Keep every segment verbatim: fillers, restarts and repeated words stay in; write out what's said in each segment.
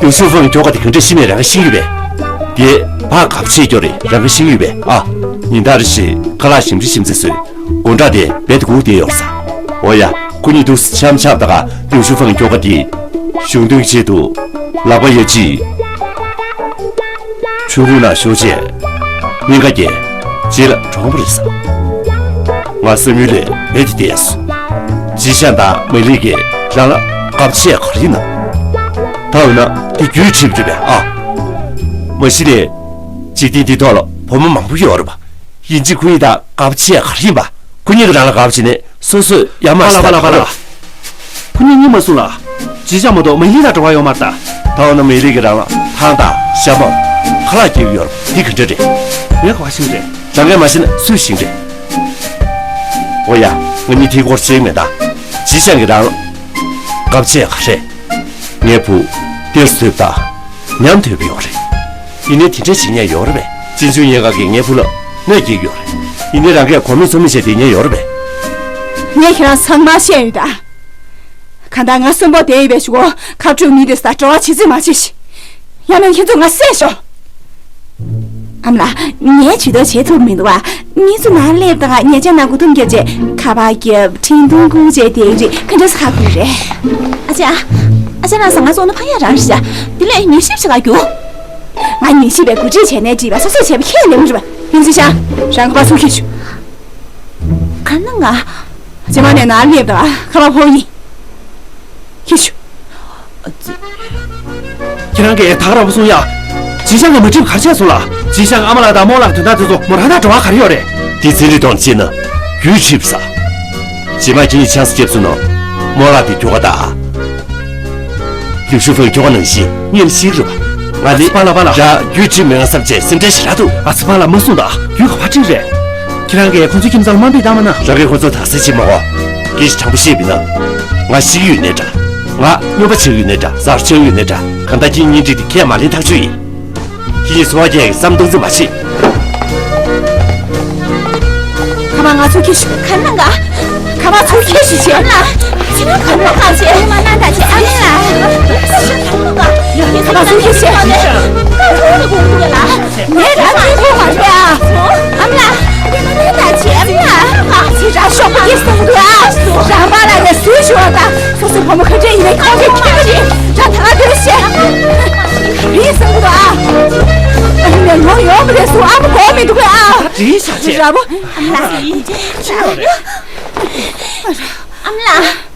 ལིའུ་ཞུ་ཧྥང་ཁྱོ་ག་དེ་གང་འདྲ་ཤི་ནས་རང་ཤི་ཡོད་པས། དེ་ཕར་གབ་ཆེད་སྐྱོ་རེད། རང་ཤི་ཡོད་པས། ཨ། ཉིན་ལྟར་ཞིག་ཁ་ལག་ཞིམ་རི་ཞིམ་ཚེ་བཟོས། སྒོ་འགྲམ་དེ་བེད་དུ་སྒུག་བསྡད་ཡོད་ས། འོ་ཡ། ཁོ་གཉིས་འདུག་སེ་འཆམ་འཆམ་ད་ག་ལིའུ་ཞུ་ཧྥང་ཁྱོ་ག་དེ་གཞུང་དོན་ཆེད་དུ་ལག་པ་ཡ་གཅིག་ཆུ་བུ་ན་ཤོག་ཅེས་སྙིང་ག་རྗེ་རྗེས་ལ་གྲོངས་པ་རེད་ས། ང་བསམ་ཡུལ་ལས་བེད་དེ་བསྡད་སོང་། ཅི་ཤང་དང་མི་ལི་གིས་རང་ལ་དགའ་བྱས་ག་རེ་ཡིན་ན། ད་འོ་ན་དེ་རྒྱུད་ཁྲིད་རེད་པས། ཨ། མ་གཞི་ནས་འཇིག་རྟེན་འདི་ཐོག་ལ་བུ་མོ་མང་པོ་ཡོད་རེད་པ། ཡིན་གཅིག་ཁོ་གཉིས་དང་དགའ་བྱས་ག་རེ་ཡིན་པ། ཁོ་གཉིས་ཀྱིས་རང་ལ་དགའ་བྱས་ནས་སོ་སོས་ཡ་མ་ལ་བ་ལ་བ་ལ། ཁོ་གཉིས་གཉིད་མ་སོང་ལ། ཇི་ཤང་མ་གཏོགས་མི་ལི་ལ་འབྲེལ་བ་ཡོད་མ་རེད་ད། ད་འོ་ན་མི་ལི་གིས་རང་ལ་ཐང་དང་ཞྭ་མོ་ཁ་ལག་སྐྱེལ་གྱི་ཡོད་རེད་པ། འདི་ག་འདྲ་རེད། ངས་ག་པར་ཤེས་རེད། རང་གིས་མ་ཤེས་ན་སུས་ཤེས་རེད། འོ་ཡ། ང་གཉིས་དེའི་སྐོར་ཤེས་མེད་ད། ཇི་ཤང་གིས་རང་ལ་དགའ་བྱས་ག་རེ། ངའི་བུ་དེར་བཟོས་པ་དང་ཉམས་དོད་པོ་ཡོད་རེད། ཡིན་ནའི་དེ་འདྲ་བྱེད་མཁན་ཡོད་རེད་པས། གཅེན་གཅུང་ཉེན་ཁ་གིས་ངའི་བུ་ལ་གནོད་སྐྱེལ་གྱི་ཡོད་རེད། ཡིན་ནའི་རང་གིས་གོ་མེད་ཚོར་མེད་བྱས་བསྡད་མཁན་ཡོད་རེད་པས། ངས་ཁྱེད་རང་ཚང་མ་བཤད་ཡོད་ད། གང་ལྟར་ང་གསོན་པོ་བསྡད་ཡོད་པའི་གཞུག་གུ་ཁ་དྲོ་མི་དེ་ས་འབྲེལ་བ་བྱེད་རྩིས་མ་བྱེད་ཤིག་ཡང་ན་ཁྱེད་ཚོ་ང་བསད་ཤོག་ཨ་མ་ལགས། ངས་ཇུས་གཏོགས་བྱེད་ཐུབ་མི་འདུག་ཨ། མི་ཚོ་ནང་སླེབས་དང་ཉེ་ཆར་ནང་མགོ་འཐོམ་རྒྱབ་རྗེས་ཁ་པར་རྒྱབ་འཕྲིན་ཐུང་བསྐུར་བྱས་དེ་རིགས་ག་འདྲ་ཧ་གོ་རེད། ཨ་ཅག་ཨ་ཅག་རང་ས་ང་སོང་ན་ཕ་ཡ་རང་རེད་ཤག་དེ་ལས་མྱུལ་ཞིབ་བྱེད་ག་རྒྱུགས། ང་མྱུལ་ཞིབ་པའི་འགོ་ཁྲིད་བྱས་ནས་བྲིས་པ་སོ་སོས་བྱས་པ་ཁས་ལེན་མི་རུང་བ། ཡིན་ཙི་ཤང་། རང་ཁ་པར་ཚུར་ཁྱེར་ཤོག་ག་ན་ང་། རྗེས་མ་ནས་ནང་སླེབས་དང་ཁ་པར་ཕོག་ཡིན། ཁྱེར་ཤོག་ཁྱེད་རང་གིས་ད་ག་རང་བུ་སོང་ཡ། ཇི་ཤང་གིས་མ་འགྲིག་ག་རེ་བྱས་སོང་ལ། ཇི་ཤང་ཨ་མ་ལགས་དང་རྨོ་ལགས་དོན་དག་དེ་ཚོ་མོ་རང་དང་འབྲེལ་བ་ག་རེ་ཡོད་རེད། དེ་ཚན་རིག་ཐོག་ནས་བཤད་ན་རྒྱུད་ཁྲིད་ས། རྗེས་མ་ཁྱེད་གཉིས་ཆང་ས་བརྒྱབ་སོང་ན་རྨོ་ལགས་དེ་ཁྱོ་ག་དང་། ལིའུ་ཞུ་ཧྥང་ཁྱོ་ག་ནང་བཞིན་གཉིད་ལ་ཤི་རུ། ང་ནི་པཱ་ལགས་པཱ་ལགས། རྒྱུད་ཁྲིད་མེད་ང་བསམ་བྱས་སེམས་ཁྲལ་ཞེ་དྲག་འདུག་ཨ་ཙི་པཱ་ལགས་མ་གསུངས་དང་རྒྱུད་ག་པར་ཁྲིད་རེད། ཁྱེད་རང་གིས་ཁོང་ཚོའི་ཁྱིམ་ཚང་ལ་དམའ་འབེབས་བཏང་མ་ན། རང་གིས་ཁོང་ཚོ་དག་སེལ་བྱེད་མ་དགོས། སྐད་ཆ་དྲང་པོ་བཤད་པ་ཡིན་ན། ང་ཤི་གི་ཡོད་ནའི་འདྲ། ང་སྨྱོན་པ་བྱེད་ཀྱི་ཡོད་ནའི་འདྲ། ཟ་རུ་ཆགས་ཀྱི་ཡོད་ནའི་འདྲ། གང་ལྟར་ཁྱེད་གཉིས་འགྲིག་དེ་ཁས་མ་ལེན་ཐག་ཆོད་ཡིན། ཁྱེད་གཉིས་འཚོ་བ་སྐྱེལ་ཡག་གི་བསམ་བློ་གཏོང་རྩིས་མ་བྱེད། ཁ་པར་ང་ཚུར་ཁྱེར་ཤོག་ག་ན་ག་ཁ་པར་ཚུར་ཁྱེར་ཤོག་བྱས་ན། ཁྱེད་རང་ག་ན་ག་བྱས། ཨ་མ་ན་ད་བྱས། ཨ་མ་ལགས། ཁྱེད་རང་ག་ཁ་པར་ཚུར་ཁྱེར་ཤོག་ངས་རང་ཚུར་ཁོ་མ་རེད་ཨ། ཨ་མ་ལགས། ཨ་མ་ལགས། ཁྱེད་རང་ཤོག་པ་ཡིན་གསུང་གི་འདུག་ཨ། རང་པཱ་ལགས་ནས་སུས་ཞུ་བ་དང་སོ་སོའི་བུ་མོ་ག་འདྲ་ཡིན་མིན་ཁྱེད་ཀྱིས་མཁྱེན་གྱི་རེད། རང་ད་ག་འདིར་བཤད། ག་རེ་ཡིན་གསུང་གི་འདུག་ཨ། ཨ་ནི་ནས་ལོ་ཡོང་བ་རེད་གསུང་ཨ་མ་གོ་མི་འདུག་གས་ཨ། ད་འདྲི་ཤག་བྱས། ར་བོ། ཨ་མ་ལགས། ཨ་མ་ལགས།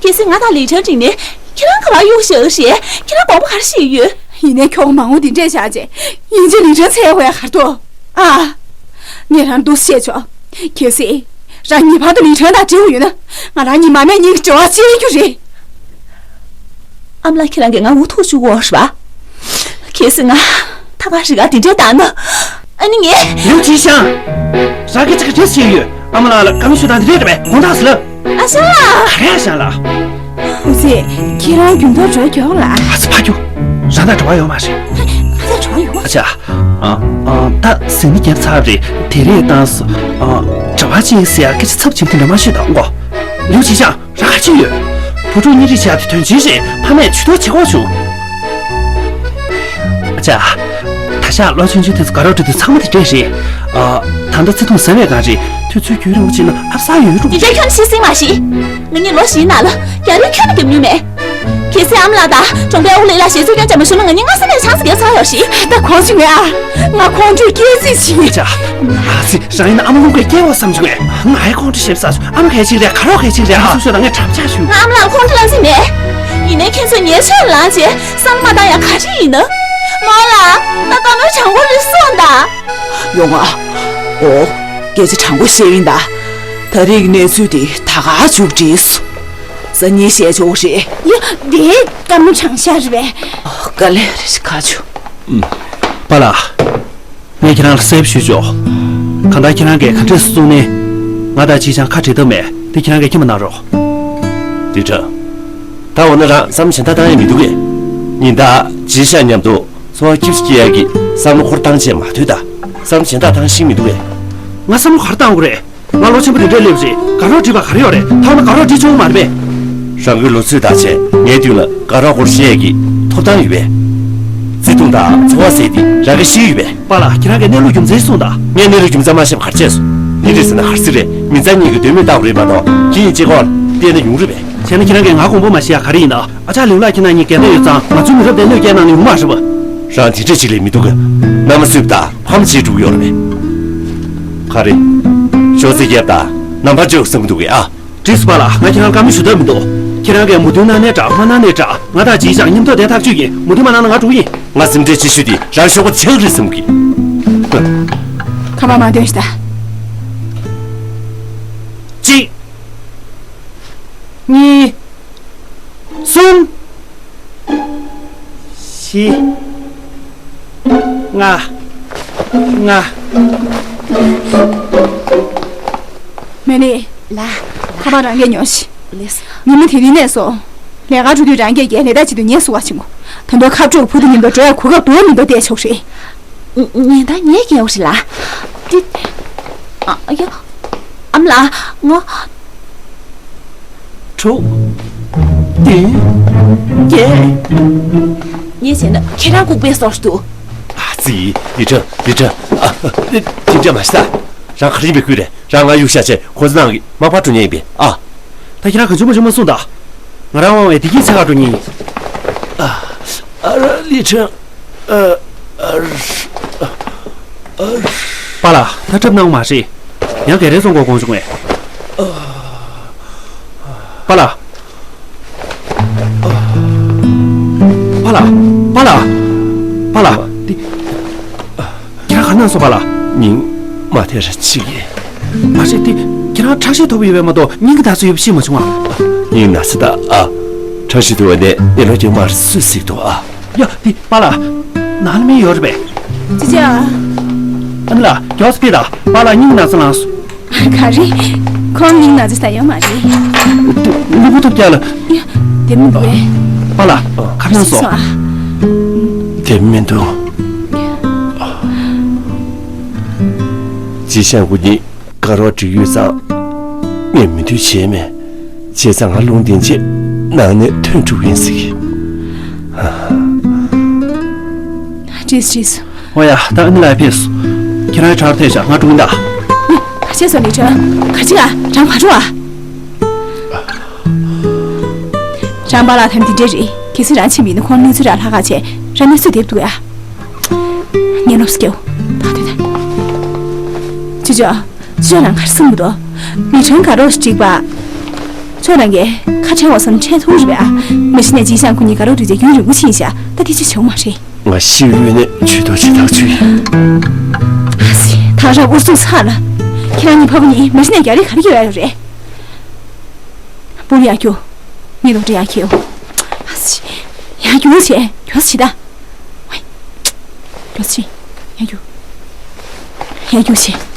གལ་སྲིད་ང་དང་ལི་ཁྲང་འགྲིག་ནས་ཁྱེད་རང་ག་པར་གཡུག་བཞག་རེད། ཁྱེད་རང་དགོངས་པ་ག་རེ་བཞེས་ཡོད། ཡིན་ནའི་ཁྱོ་ག་མང་བོ་འདི་འདྲས་བཞག་རྗེས་ཡིན་གཅིག་ལི་ཁྲང་འཚོལ་དགོས་ཡ་ག་རེ་འདུག་ཨ། ངས་རང་འདུག་སེ་བཤད་ཆོག་གལ་སྲིད་རང་ངེས་པར་དུ་ལི་ཁྲང་དང་འབྲེལ་བ་ཡོད་ན་ང་རང་གཉིས་མ་སྨད་གཉིས་ཀྱི་འབྲེལ་བ་བཅད་རྒྱུ་རེད། ཨ་མ་ལགས། ཁྱེད་རང་གིས་ང་འུ་ཐུག་བཅུག་གོ་རེད་པ། གལ་སྲིད་ང་ཐག་པ་རི་ག་འདི་འདྲས་བཏང་ན། ཨ་ནི་ངས། ལིའུ་ཅི་ཤང་། རང་གིས་ཅི་ག་འདྲས་བཤད་ཡོད། ཨ་མ་ལགས་ལ་བཀའ་མོལ་ཞུ་སྟངས་འདི་འདྲས་རེད་པས། དགོངས་དག་ཟེར་ལབ། ཨ་ཞང་ལགས། ག་རེ་ཨ་ཞང་ལགས། འུ་ཚོས་ཁྱེད་རང་རྒྱུན་ཐོག་འགྲོ་མགྱོགས་ལ། ཨ་ཙི་ཕ་རྒྱུ། རང་དང་འབྲེལ་བ་ཡོད་མ་རེད། ང་དང་འབྲེལ་བ་ཡོད་མ་རེད། ཨ་ཅག་ཨ་ཨ་ད་ཟིན་ནི་བརྒྱབ་ཚར་རེད། དེ་རེད་བཏང་སོ། ཨ་འབྲེལ་བ་ཅིག་ཟེར་ཡ་སྐད་ཆ་ཚབས་ཆེན་པོ་དེ་འདྲ་མ་བཤད་དང་གོ། ལིའུ་ཅི་ཤང་། རང་ག་ཅི་ཡོད། བུ་ཕྲུག་གཉིས་རིགས་བྱ་དེ་དོན་ཆེན་རེད། ཕ་མས་ཇུས་གཏོགས་བྱེད་དགོས་བྱུང་། ཨ་ཅག་ད་ཆ་ལོ་ཆུང་ཆུང་དེ་ཚོ་དགའ་རོགས་འགྲོ་དུས་ཚང་མ་དེ་འདྲས་རེད། ཨ་ད་ལྟ་བརྩེ་དུང་ཟབ་པའི་སྒང་རེད། དུས་ཚོད་རྒྱུན་རིང་པོ་ཕྱིན་ན་ཨ་གསར་ཡོད་རུང་། དེ་འདྲའི་ཁྱོན་ཤི་སྲིང་མ་ཤི། ང་གཉིས་ལོ་བཞིའི་ནང་ལ་རྒྱ་རིགས་ཁྱོན་ནས་རྒྱབ་མྱོང་མེད། གལ་སྲིད་ཨ་མ་ལགས་དང་གྲོང་པའི་ཨོ་ལེ་ལ་ཞེ་ཚོད་ཀྱང་བྱ་མ་ཤོར་ན་ང་གཉིས་སྔ་ས་ནས་ཆང་ས་བརྒྱབ་ཚར་ཡོད་ཤི། ད་གོང་ཆུང་ངས་ཨ། ང་ཁོང་ཁྲོས་སྐྱེལ་རྩིས་བྱེད། ཨ་ཙི། རང་ཡིན་ན་ཨ་མ་ལུང་པའི་སྐྱེ་བོ་བསམ་བྱུང་ངས། ང་ཨའི་ཁོང་ཁྲོ་ཞེ་པོ་ཟ་བྱུང་། ཨ་མ་གལ་ཆེན་རེད། དགའ་རོགས་གལ་ཆེན་རེད། ཨ་ཚུགས་ཤོག་དང་ངས་འགྲམ་ལྕག་གཞུས། ང་ཨ་མ་ལགས་ལ་ཁོང་ཁྲོ་ལངས་རྩིས་མེད། ཡིན་ནའི་ཁྱེད་ཚོས་ཉེས་ཆད་ལངས་རྗེས་བསམ་བློ་མ་བཏང་ཡ་ག་རེ་ཡིན་ན། རྨོ་ལགས། ད་བཀའ་མོལ་དྲང་པོ་རེ་གསུངས་དང་། ཡོང་ཨ། ཨོ། སྐད་ཆ་དྲང་པོ་བཤད་ཡིན་ད། ད་རེས་ཀྱི་གནས་ཚུལ་འདི་ད་ག་མཇུག་སྒྲིལ་སོང་། སང་ཉིན་བཤད་ཆོག་རེད། ཡ། དེ་བཀའ་མོལ་དྲང་བཞག་རེད་པས། དཀའ་ལས་རེ་ཞིག་ཁག་བྱུང་། པཱ་ལགས། ངས་ཁྱེད་རང་ལ་གསལ་པོ་ཞུས་ཆོག་གང་ལྟར་ཁྱེད་རང་གིས་ག་འདྲས་སེ་བཙུགས་ནའི། ང་དང་ཅི་ཅང་ཁ་བྲལ་ཐབས་མེད། འདི་ཁྱེད་རང་གིས་མཁྱེན་པ་གནང་རོགས། ལི་ཁྲང་། ད་འོ་ན་རང་བསམ་བློ་གཞན་དག་བཏང་ཡ་མི་འདུག་གས། ཉིན་ལྟར་ཇི་ཤང་མཉམ་དུ་འཚོ་བ་སྐྱིད་པོ་སྐྱེལ་ཡག་གི་བསམ་བློ་ཁོ་རང་བཏང་བྱས་མ་སྡོད་ད། བསམ་བློ་གཞན་དག་བཏང་ཤེས་མི་འདུག་གས། ང་བསམ་བློ་ག་རེ་བཏང་དགོས་རེད། ང་ལོ་ཆེན་པོ་དེ་འདྲས་སླེབས་རེད། དགའ་རོགས་སྒྲིག་པ་ག་རེ་ཡོད་རེད། ད་འོ་ན་དགའ་རོགས་སྒྲིག་ཆོག་གི་མ་རེད་པས། རང་གི་ལོ་ཚོད་དང་བཅས་ངའི་མདུན་ལ་དགའ་རོགས་སྐོར་བཤད་ཀྱི་ཐོབ་ཐང་ཡོད་པས། བརྩེ་དུང་དང་ཚོར་བ་ཟེར་དེ་རང་གིས་ཤེས་ཡོད་པས། པཱ་ལགས། ཁྱེད་རང་གིས་གནས་ལུགས་རྒྱུ་མཚན་གསུངས་དང་། ངས་གནས་ལུགས་རྒྱུ་མཚན་མ་ཤེས་པ་ག་རེ་བྱས་སོང་། འདི་འདྲ་ཟེར་ན་ག་རེ་ཟེར་རེད། མི་ཚང་གཉིས་ཀྱིས་དོན་མེད་བཏང་བ་རེད་མ་གཏོགས་ཁྱེད་གཉིས་གཅིག་པོ་ལ་བལྟས་ན་ཡོང་རེད་པས། བྱས་ན་ཁྱེད་རང་གིས་ང་དགོངས་པ་མ་ཞུ་ཡ་ག་རེ་ཡིན་ན། ཨ་ཅག་ལེའུ་ལགས་ཁྱེད་རང་གཉིས་འགལ་ཟླ་ཡོད་ཙང་ང་ཚོའི་མི་རབས་འདིར་གནོད་སྐྱེལ་གནང་ན་ཡོང་མ་རེད་པ། རང་དེ་འདྲས་ཅིག་ལས་མི་འདུག་གི། མནའ་མ་གསོས་པ་དང་ཕ་མ་བརྗེད་འགྲོ་གི་ཡོད་རེད་པས། ག་རེ། ཤོག་ཙེ་བརྒྱབ་དང་ནམ་ཕར་འཇོག་བསམ་གྱི་འདུག་གས། ཨ། འགྲིག་སོང་པཱ་ལགས། ང་ཁྱེད་རང་བཀའ་མོལ་ཞུ་ཐབས་མི་འདུག་ཁྱེད་རང་གིས་མོས་མཐུན་གནང་ནའི་འདྲ་མ་གནང་ནའི་འདྲ། ང་དང་ཅི་ཞང་མཉམ་དུ་བསྡད་ཐག་ཆོད་ཡིན། མོས་མཐུན་མ་གནང་ན་ང་འགྲོ་གི་ཡིན། ང་སེམས་ཁྲལ་ཆེ་ཤོས་དེ་རང་ཤོག་པ་ཆག་རེད་བསམ་གི། ཁ་པར་མར་འདོན་ཤིག་དང་། གཅིག་གཉིས། གསུམ། བཞི། ལྔ། ལྔ། མེ་ལི། ལགས། ཁ་པར་རང་གིས་ཉོ་ཤིག་ལགས། ཉིན་མོ་དེ་རིང་ནས་བཟུང་། ལས་ཀར་འགྲོ་དུས་རང་གིས་ཀྱང་ལས་ཀ་བྱེད་དུས་ངས་བཟོ་བ་བྱེད་དགོས། ད་དུང་ཁ་དྲོ་བུ་དང་མཉམ་དུ་འགྲོ་ཡ་གོ་སྐབས་འདུག་མི་འདུག་བལྟས་ཆོག་རེད། ཉན་ད་ངས་རྒྱལ་བ་རེད་ལ། འདི། ཨ་ཡ། ཨ་མ་ལགས་ངོ་། དྲུག་བདུན། བརྒྱད། ངས་བྱས་ན་ཁྱེད་རང་ལྐུགས་པས་སོར་དུ། ཨ་ཙི། ལི་ཁྲང་། ལི་ཁྲང་། ཨ། དེ་འདྲ་མ་བྱེད་ད། རང་ག་རེ་ཡིན་པའི་ཁུལ་རེད། རང་ང་གཡུག་བཞག་བྱས་ཁོ་ཚོ་ནང་གི་མ་པ་འགྲོ་ཉན་ཡིན་པས། ཨ། ད་ཁྱེད་རང་ག་བྱུང་མ་བྱུང་མ་གསུངས་དང་། ང་རང་དབང་བའི་བདེ་སྐྱིད་འཚོལ་ག་འགྲོ་ཉན་ཡིན། ཨ། ཨ་ར་ལི་ཁྲང་། ཨ། ཨ། ཨ། པཱ་ལགས། ད་སྐྲག་གནང་མ་རེད། ཡང་ག་རེ་གསུང་དགོས་དགོངས་བྱུང་ངས། པཱ་ལགས། པཱ་ལགས། པཱ་ལགས། པཱ་ལགས། འདི། ཁྱེད་རང་ག་གནང་སོང་པཱ་ལགས། སྙིང་མ་དེ་ར་ཅིག་ཡིན། མ་རེད་དེ། ཁྱེད་རང་ཁྲག་ཤེད་མཐོ་པོ་ཡོད་པས་མ་གཏོགས་སྙིང་གི་ན་ཚ་ཡོད་པ་ཤེས་མ་བྱུང་ཨ། སྙིང་ན་ཚ་ད་ཨ། ཁྲག་ཤེད་མཐོ་བ་ནས་གནས་ལུགས་ཀྱི་མར་སུས་གཟིགས་འདུག་ཨ། ཡ་དེ་པཱ་ལགས། ནང་ལ་མི་ཡོད་རེད་པས། ཅི་ཅི་ཨ། ཨ་ནི་ལགས་མགྱོགས་སེ་ཕེབས་དང་། པཱ་ལགས་སྙིང་ན་ཚ་ལངས་སོང་། ག་རེ། ཁོང་སྙིང་ན་ཚ་ད་ཡོད་མ་རེད། གློ་བུར་ཐོལ་རྒྱག་ལ། ཡ། དེ་མི་འདུག་པས། པཱ་ལགས། ཁ་བྱང་སོ། སོང་ཨ། དེ་མི་འདུག་ཅི་ཤང་ཁུ་གཉིས་དགའ་རོགས་འགྲིག་ཡོད་ཙང་། ངས་མོས་མཐུན་བྱས་མེད། བྱས་ཙང་ང་ལུང་བསྟན་ཆེད་ནང་ནས་ཐོན་འགྲོ་གི་ཡིན་ཟེར་གི། ཅིས་ཅིས། འོ་ཡ། ད་ཨ་ནི་ལགས་ཕེབས་སོང་། ཁྱེད་རང་གྲ་སྒྲིག་བྱས། ང་འགྲོ་གི་ཡིན་ད། ཡ། ག་བྱས་སོང་ལི་ཁྲོན། ག་ཅི་ཨ། རང་ཕར་འགྲོ་ཨ། རང་པཱ་ལགས་ཐམས་འདི་འདྲས་རེད། གལ་སྲིད་རང་ཕྱིན་པ་ཡིན་ན་ཁོང་གནས་ཚུལ་རག་ལྷག་ཁག་བྱས། རང་གནས་ཚུལ་དེབ་འདུག་ཡ། ངས་ལོབས་སྐྱེའོ། ད་དེ་ད། ཅི་ཅོ། ཅི་ཅོ་རང་གར་སོང་གི་འདུག་ལི་ཁྲོན་དགའ་རོགས་ཤིག་བསྒྲིགས་པ། ཁྱོད་རང་གིས་ཁ་ཕྲལ་བ་བཟོ་ན་ཕྲལ་ཐུབ་རེད་པས་ཨ། མ་གཞི་ནས་ཅི་ཤང་ཁུ་གཉིས་དགའ་རོགས་སྒྲིག་བྱས་རྒྱུན་རིང་པོ་ཕྱིན་ཤག་ད་དེ་ཅི་བྱུང་མ་རེད། ང་ཤི་བའི་ནས་ཇུས་གཏོགས་བྱེད་ཐག་ཆོད་ཡིན། ཨ་ཙི། ད་རང་ཨུ་ཚུགས་ཚར་ལ། ཁྱེད་རང་གཉིས་ཕ་བུ་གཉིས་མ་གཞི་ནས་རྒྱག་རེས་ག་རེ་བྱེད་ཡ་ཡོད་རེད། བུ་ཡར་རྒྱུགས། ངས་ལོག་འདྲེ་ཡར་འཁྱེར། ཨ་ཙི། ཡར་རྒྱུགས་བྱས། མགྱོགས་སེ་བྱེད་ད། ཝེ། མགྱོགས་སེ་བྱེད། ཡར་རྒྱུགས། ཡར་རྒྱུགས་བྱས།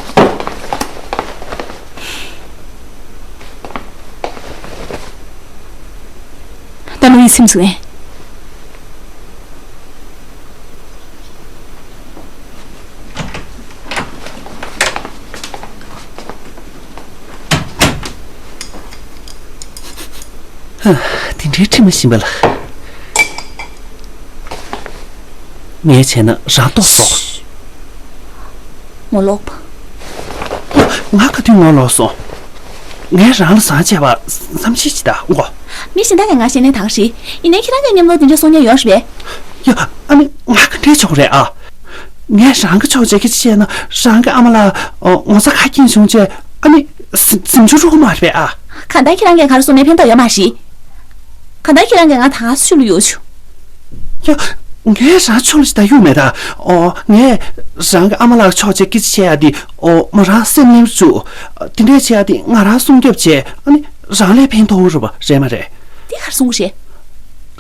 ད་ལོ་ཡིས་སེམས་སུ་ཨེ། ཧ། དེ་འདྲའི་ཁྲིམས་མ་ཤེས་པ་ལ། ངས་བྱས་ན་རང་ལྟོགས་སོང་། ངོ་ལོག་པ། ང་ག་དུས་ངོ་ལོག་སོང་། ངས་རང་ལ་ཟང་བྱས་པ་བསམ་ཤེས་ཅི་ད་འགོ། མི་གཞན་དག་གིས་ང་ཤེས་ནའི་ད་ག་རེད། ཡིན་ནའི་ཁྱེད་རང་གིས་མཉམ་ལོག་དེ་འདྲ་གསུང་མཁན་ཡོད་རེད་པས། ཡ། ཨ་ནི་ང་ག་འདྲའི་ཆོག་རེད་ཨ། ངས་རང་གི་ཕྱོགས་བྱེད་ཀྱི་བྱས་ན་རང་གི་ཨ་མ་ལགས་ངོ་ཚ་ཁ་སྐྱེངས་བྱུང་བྱས་ཨ་ནི་ཟིན་ཟིན་ཆུ་རུ་མ་རེད་པས་ཨ། གང་ལྟར་ཁྱེད་རང་གིས་ག་རེ་གསུང་ནའི་ཕན་ཐོགས་ཡོད་མ་རེད། གང་ལྟར་ཁྱེད་རང་གིས་ང་ད་ག་སུ་ལ་གཡུག་བྱུང་། ཡ། ངས་རང་ཕྱོགས་ལ་ཅི་ད་གཡུག་མེད་ད། ཨོ། ངས་རང་གི་ཨ་མ་ལགས་ཕྱོགས་བྱེད་ཀྱི་བྱས་ཡ་དེ་ཨོ་མོ་རང་སེམས་ནེམ་བཅུག་དེ་འདྲས་བྱས་ཡ་དེ་ང་རང་སྲུང་སྐྱོབ་བྱས་ཨ་ནི་རང་ལས་ཕན་ཐོགས་རེད་པ་རེད་མ་རེད། དེ་ག་རེ་གསུང་གི་རེད།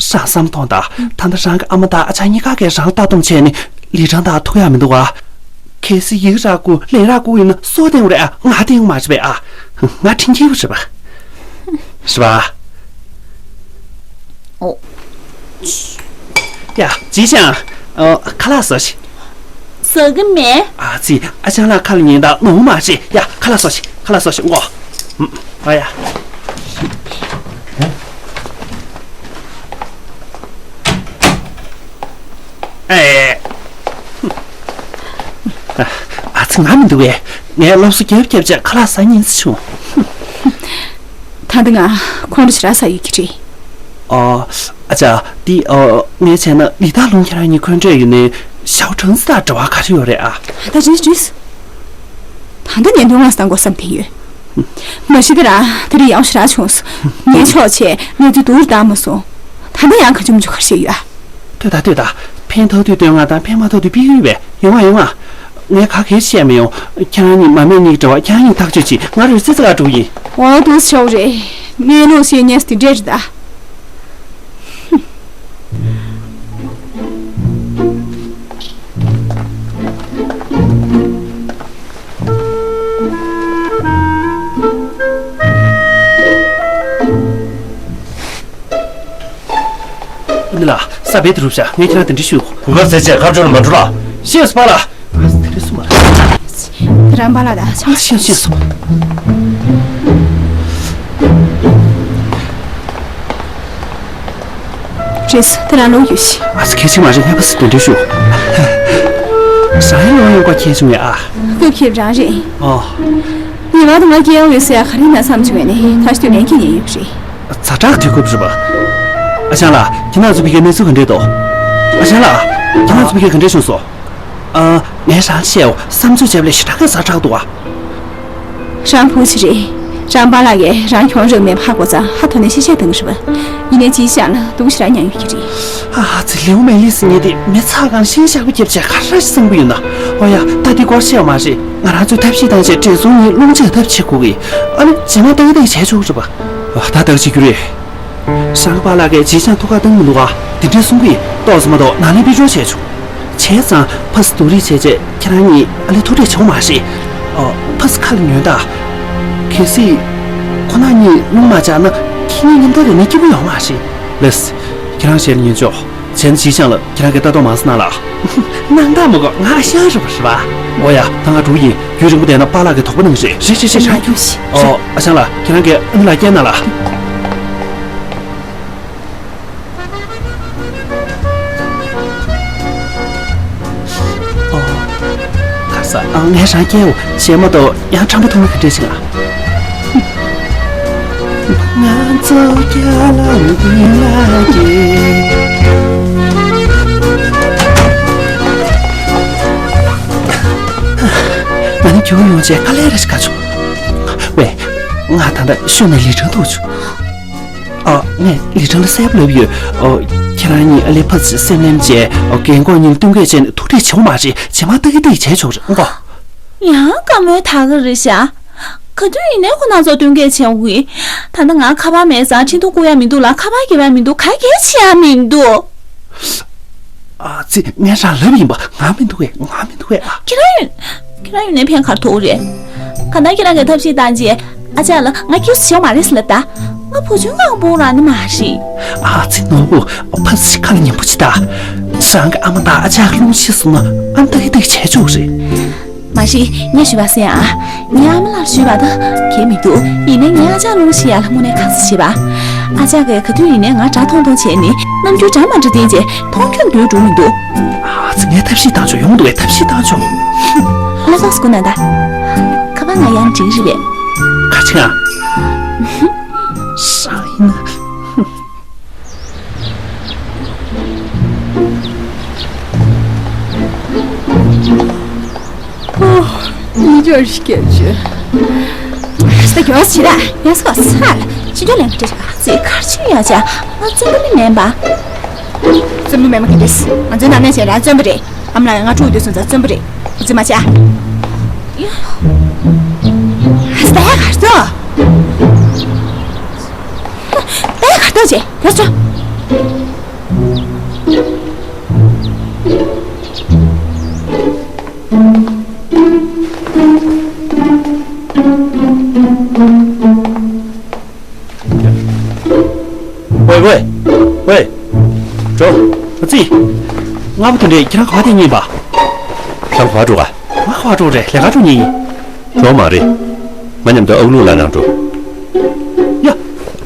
རང་བསམ་ཐོངས་ད། ད་ལྟ་རང་གི་ཨ་མ་དང་ཨ་ཅག་གཉིས་ཀ་གིས་རང་ལྟ་སྡོམ་བྱས་ནས་ལི་ཁྲང་དང་ཐུག་ཡག་མི་འདུག་ག་གལ་སྲིད་ཡིག་རག་དགོས་ལན་རག་དགོས་ཡིན་ན་སྲོག་བསྟན་དགོས་རེད་ཨ། ང་བསྟན་དགོས་མ་རེད་པས་ཨ། ང་དྲིན་ཆེན་པོ་རེད་པ། རེད་པ། ཨོ། ཡ། ཅི་ཞང་། ཨ། ཁ་ལག་ཟ་ཤིག་ཟ་གི་མེད། ཨ་ཙི། ཨ་ཅག་ལགས་ཁ་ལ་ཉན་དང་ནོར་མ་བྱེད། ཡ། ཁ་ལག་ཟ་ཤིག་ཁ་ལག་ཟ་ཤིག་འགོ། ཨ་ཡ། ཨེ། ཨ་ཙི། ང་མི་འདུག་གས། ངས་སློབ་གསོ་རྒྱབ་རྒྱབ་བྱས་ཁ་ལག་ཟ་སྙིང་བྱུང་། ད་ལྟ་ང་ཁོང་ཁྲོ་ཞེ་དྲག་ཟ་ཡོད་ཀྱི་རེད། ཨོ། ཨ་ཅག་འདི། ཨོ། ངས་བྱས་ན་ལི་ཐང་ལུང་ཁྱེད་རང་གཉིས་འཁོན་འགྲས་ཡོད་ནའི་ཞའོ་ཁྲང་ཙི་དང་འབྲེལ་བ་ག་རེ་ཡོད་རེད་ཨ། ད་རེད་རེད། ད་ལྟ་ཉན་དོན་ང་སང་དགོས་བསམ་དེ་ཡོད། མ་གཞི་དེ་རང་དེ་རིང་ཡག་ཞེ་དྲག་བྱུང་སོང་། ངས་ཆོག་བྱས་གནས་ཚུལ་སྡུག་རུ་བཏང་མ་སོང་། ད་ལྟ་ཡང་ག་ཅུང་ཅུང་ག་རེ་བཤད་ཡོད་ཨ། ལྟོས་དང་ལྟོས་དང་། ཕན་ཐོགས་དུས་བསྟོད་བསྔགས་དང་ཕན་མ་ཐོགས་དུས་པི་ཡུལ་བས། ཡོང་ང་ཡོང་ང་། ངས་ག་གེ་བཤད་མི་ཡོང་། ཁྱེད་རང་གཉིས་མ་སྨད་གཉིས་ཀྱི་འབྲེལ་བ་ཁྱེད་རང་གཉིས་ཐག་གཅོད་བྱེད། ང་རོལ་རྩེད་རྩེ་ག་འགྲོ་གི་ཡིན། འོ་དུས་ཆོག་རེད། གནས་ལུགས་ཤེས་ཉེས་དེ་འདྲས་རེད་ད། འདི་ལ་ས་བེད་དུ་རུབ་བྱ། ངས་ཁྱེད་རང་དེ་འདྲི་ཞུ། གུ་ག་ཟེར་བྱས་ཁ་བྱོན་ལ་མ་འགྲོ་ལ། ཤེས་སོང་པ་ལ། ཨ་ཙི། དེ་རེད་སོང་མ་རེད། དེ་རང་པཱ་ལགས་དང་ཆང་ཤེས་ཤེས་སོང་། རེད་སོང་། དེ་རང་ལོག་ཡོད་ཤི། ཨ་ཙི། གལ་ཆེ་མ་རེད། ངས་ཕར་ཚུར་གདན་འདྲེན་ཞུ། ཞང་ཡང་ལོག་ཡོང་བ་གལ་ཆེ་མེད་ཨ། སྐབས་ཁེབས་རང་རེད། ཨོ། ངེས་པར་དུ་ང་སྐྱེལ་ཡོང་ཡོད་ཟེར་ཡ་ག་རེ་ན་བསམ་བྱུང་བས་ནས་ད་ཤི་དུས་ལན་ཁྱེད་ཉན་ཡོད་རེད། ཛ་དྲག་དུས་སྐབས་རེད་པ། ཨ་ཞང་ལགས། ཁྱེད་རང་ཚོ་ཕ་གིའི་གནས་ཚུལ་ག་འདྲས་འདུག་ཨ་ཞང་ལགས། ཁྱེད་རང་ཚོ་ཕ་གིར་ག་འདྲས་བྱུང་སོང་། ཨ། ངས་རང་བཤད་འོ། བསམ་ཚོད་བྱས་པ་ལས་ཞེ་དྲག་གི་ཛ་དྲག་འདུག་ཨ། རང་བུ་ཅི་རེད། རང་པཱ་ལགས་ཀྱིས་རང་གྱོང་རག་མེད་ཧ་གོ་ཙང་ཧ་ཐོ་ནས་གཞི་བཅག་བཏང་གི་རེད་པ། ཡིན་ནའི་ཅིའི་ཤག་ལ་སྡུག་ཞེ་དྲག་མྱངས་ཡོད་ཀྱི་རེད། ཨ་ཙི། ལེའུ་མེ་ལི་སི་ཉིད་དེ་མི་ཚ་གང་ཤིང་ཤག་པ་རྒྱབ་བྱས་ག་རེ་གསུང་གི་ཡོད་ན། ཨོ་ཡ། ད་འདི་སྐོར་བཤད་ཡོད་མ་རེད། ང་རང་ཚོས་ཐབས་ཤེས་བཏང་བྱས་བགྲེས་སོང་གཉིས་རླུང་ཆས་ཐབས་བྱེད་དགོས་ཀྱི། ཨ་ནི་རྗེས་མ་ཏག་ཏག་བྱས་ཆོག་རེད་པ། ཨ། ད་ལྟ་བྱེད་རྒྱུ་རེད། ཞང་པཱ་ལགས་ཀྱིས་ཅིའི་ཤག་ཐུགས་ཁག་བཏང་མི་འདུག་ག་དེ་འདྲས་གསུང་གི། ཏོག་ཙམ་མ་གཏོགས་ནང་ལས་ཕེབས་འབྱོར་བྱས་བྱུང་། བྱས་ཙང་ཕར་ཚུར་སྡུག་རུས་བྱས་བྱས་ཁྱེད་རང་གཉིས་ཨ་ལས་ཐུག་འཕྲད་བྱུང་མ་རེད། ཨ། ཕར་ཚུར་ཁ་ལ་ཉོན་དང་། གལ་སྲིད་ཁོ་རང་གཉིས་རླུང་མ་བཅག་ན་ཁྱེད་གཉིས་མཉམ་དུ་རེད་ན་སྐྱིད་པོ་ཡོང་མ་རེད། ལགས། ཁྱེད་རང་ཞལ་ཉན་ཆོག་བྱས་ན་ཅིའི་ཤག་ལ་ཁྱེད་རང་གིས་ལྟ་རྟོག་མང་ཙམ་གནང་ལགས། གནང་དང་མ་དགོས། ང་ཨ་ཞང་རེད་པ། རེད་པ། འོ་ཡ། ད་ང་འགྲོ་གི་ཡིན། རྒྱུན་རིང་པོ་བསྡད་ན་པཱ་ལགས་ཀྱིས་དོགས་པ་གནང་རེད། རེད་རེད་རེད། རང་རྒྱུགས་ཤིག་ཨོ། ཨ་ཞང་ལགས། ཁྱེད་རང་གིས་ཨ་ནེ་ལགས་སྐྱེལ་གནང་ལགས། ཨོ། ཁ་ས། ཨ། ངས་རང་སྐྱེལ་འོ། གཞན་མ་གཏོགས་ཡང་ཁྲམ་པ་ཐུག་ན་ག་འདྲས་ཤིག་ལ། ང་ཚོ་རྒྱ་ལ་འདི་ལ་སྐྱེལ། ང་ནི་རྒྱུགས་ཡོང་བྱས་དཀའ་ལས་ར་ཞིག་ཁག་བྱུང་། ཝེ། ང་ད་ལྟ་ཤུལ་ནས་ལི་ཁྲང་ཐུག་བྱུང་། ཨ། ངས་ལི་ཁྲང་ལ་གསལ་པོ་ལབ་ཡོད། ཨོ། ཁྱེད་རང་གཉིས་ཨ་ལས་ཕར་ཚུར་སེམས་ལེན་བྱས། ཨོ། རྒན་གོག་གཉིས་ལ་བསྟུན་གས་བྱས་ནས་ཐུག་འཕྲད་བྱེད་དགོས་མ་རེད། རྗེས་མ་ཏག་ཏག་བྱས་ཆོག་རེད། ཨོ། ཡང་བཀའ་མོལ་དག་གི་རེད་ཤག་ག་དུས་ཡིན་ནའི་ཁོ་རང་ཚོ་བསྟུན་གས་བྱེད་དགོས་ཀྱི། ད་ལྟ་ང་ཁ་པར་མེད་ཙང་འཕྲིན་ཐུང་བསྐུར་ཡ་མི་འདུག་ལ། ཁ་པར་རྒྱག་ཡ་མི་འདུག་ག་གས་བྱེད་ཡ་མི་འདུག་ཨ་ཙི། ངས་རང་ལབ་ཡིན་པ། ང་མི་འདུག་གས། ང་མི་འདུག་གས་ཨ། ཁྱེད་རང་ཡོད། ཁྱེད་རང་ཡོད་ནའི་ཕན་ག་རེ་ཐོགས་རེད། གང་ལྟར་ཁྱེད་རང་གིས་ཐབས་ཤེས་བཏང་རྗེས་ཨ་ཅག་ལ་ང་སྐྱེལ་སུ་བྱེད་མ་རེད་ཟེར་ལབ་ད། ང་བུ་ཆུང་གང་པོ་རང་ནི་མ་རེད། ཨ་ཙི། ནོར་བུ། ཕར་ཚུར་ཁ་ལ་ཉན་པོ་བྱེད་ད། རང་གི་ཨ་མ་དང་ཨ་ཅག་གི་རླུང་ཤེས་སོང་ན་ཨ་ནི་ཏག་ཏག་བྱས་ཆོག་རེད། མ་གཞི་ངས་ཞུས་པ་གསན་ཨ། ངའི་ཨ་མ་ལགས་ཞུས་པ་ད་གལ་མི་འདུག་ཡིན་ནའི་ངའི་ཨ་ཅག་རླུང་ཤེས་ཡ་ལ་དངོས་གནས་ཁག་ཙི་བྱེད་པ། ཨ་ཅག་གིས་ག་དུས་ཡིན་ནའི་ང་དགྲ་མཐོང་མཐོང་བྱས་ནས་རྣམ་འགྱུར་འདྲ་མ་འདྲ་བསྟན་རྗེས་མཐོང་ཆུང་སྡོད་འགྲོ་མི་འདུག་ཨ་ཙི། ངས་ཐབས་ཤེས་བཏང་ཆོག་ཡོང་འདུག་གས། ཐབས་ཤེས་བཏང་ཆོག་ལ་སོགས་སུ་གོ་ན་ད། ཁ་པར་ང་ཡང་འགྲིག་རེད་པས། ག་ཅི་ང་། ཧྲང་ཡིན་ན། ཨོ། ཉིན་འགྱུར་སྐད་ཅིག་ད་མགྱོགས་བྱེད་ད། ཡང་སོ་ས་ལ་ཕྱི་འགྱུར་ལེན་གི་འདྲ་ཞིག་ཨ་ཙི། གར་ཕྱིན་ཡོད་ཅག་ང་བཙོན་པ་ནི་མིན་པ། བཙོན་པ་མེད་མ་གི་འདྲ། ང་ཚོའི་ནང་ནས་བྱས་རང་བཙོན་པ་རེད། ཨ་མ་ལགས་ང་ཕྲུ་གུ་དུས་སོང་ཙང་བཙོན་པ་རེད། ཨ་ཙི་མ་བྱ། ཡ། ད་ཡ་གར་ཐོག་ད་ཡ་གར་ཐོག་བྱས་དེར་ཆོ། ཝེ་ཝེ། ཝེ། ཇོ། ཨ་ཙི། སྔ་པོ་དེ་འདྲས་ཁྱེད་རང་ག་པར་བསྡད་མཁན་ཡིན་པ། ཁྱེད་རང་ག་པར་འགྲོ་ག་ང་ག་པར་འགྲོ་རེད། ལས་ཀ་འགྲོ་མཁན་ཡིན། ཇོ་མ་རེད། ང་མཉམ་དུ་ཨའུ་ལུ་ལགས་ནང་འགྲོ། ཡ།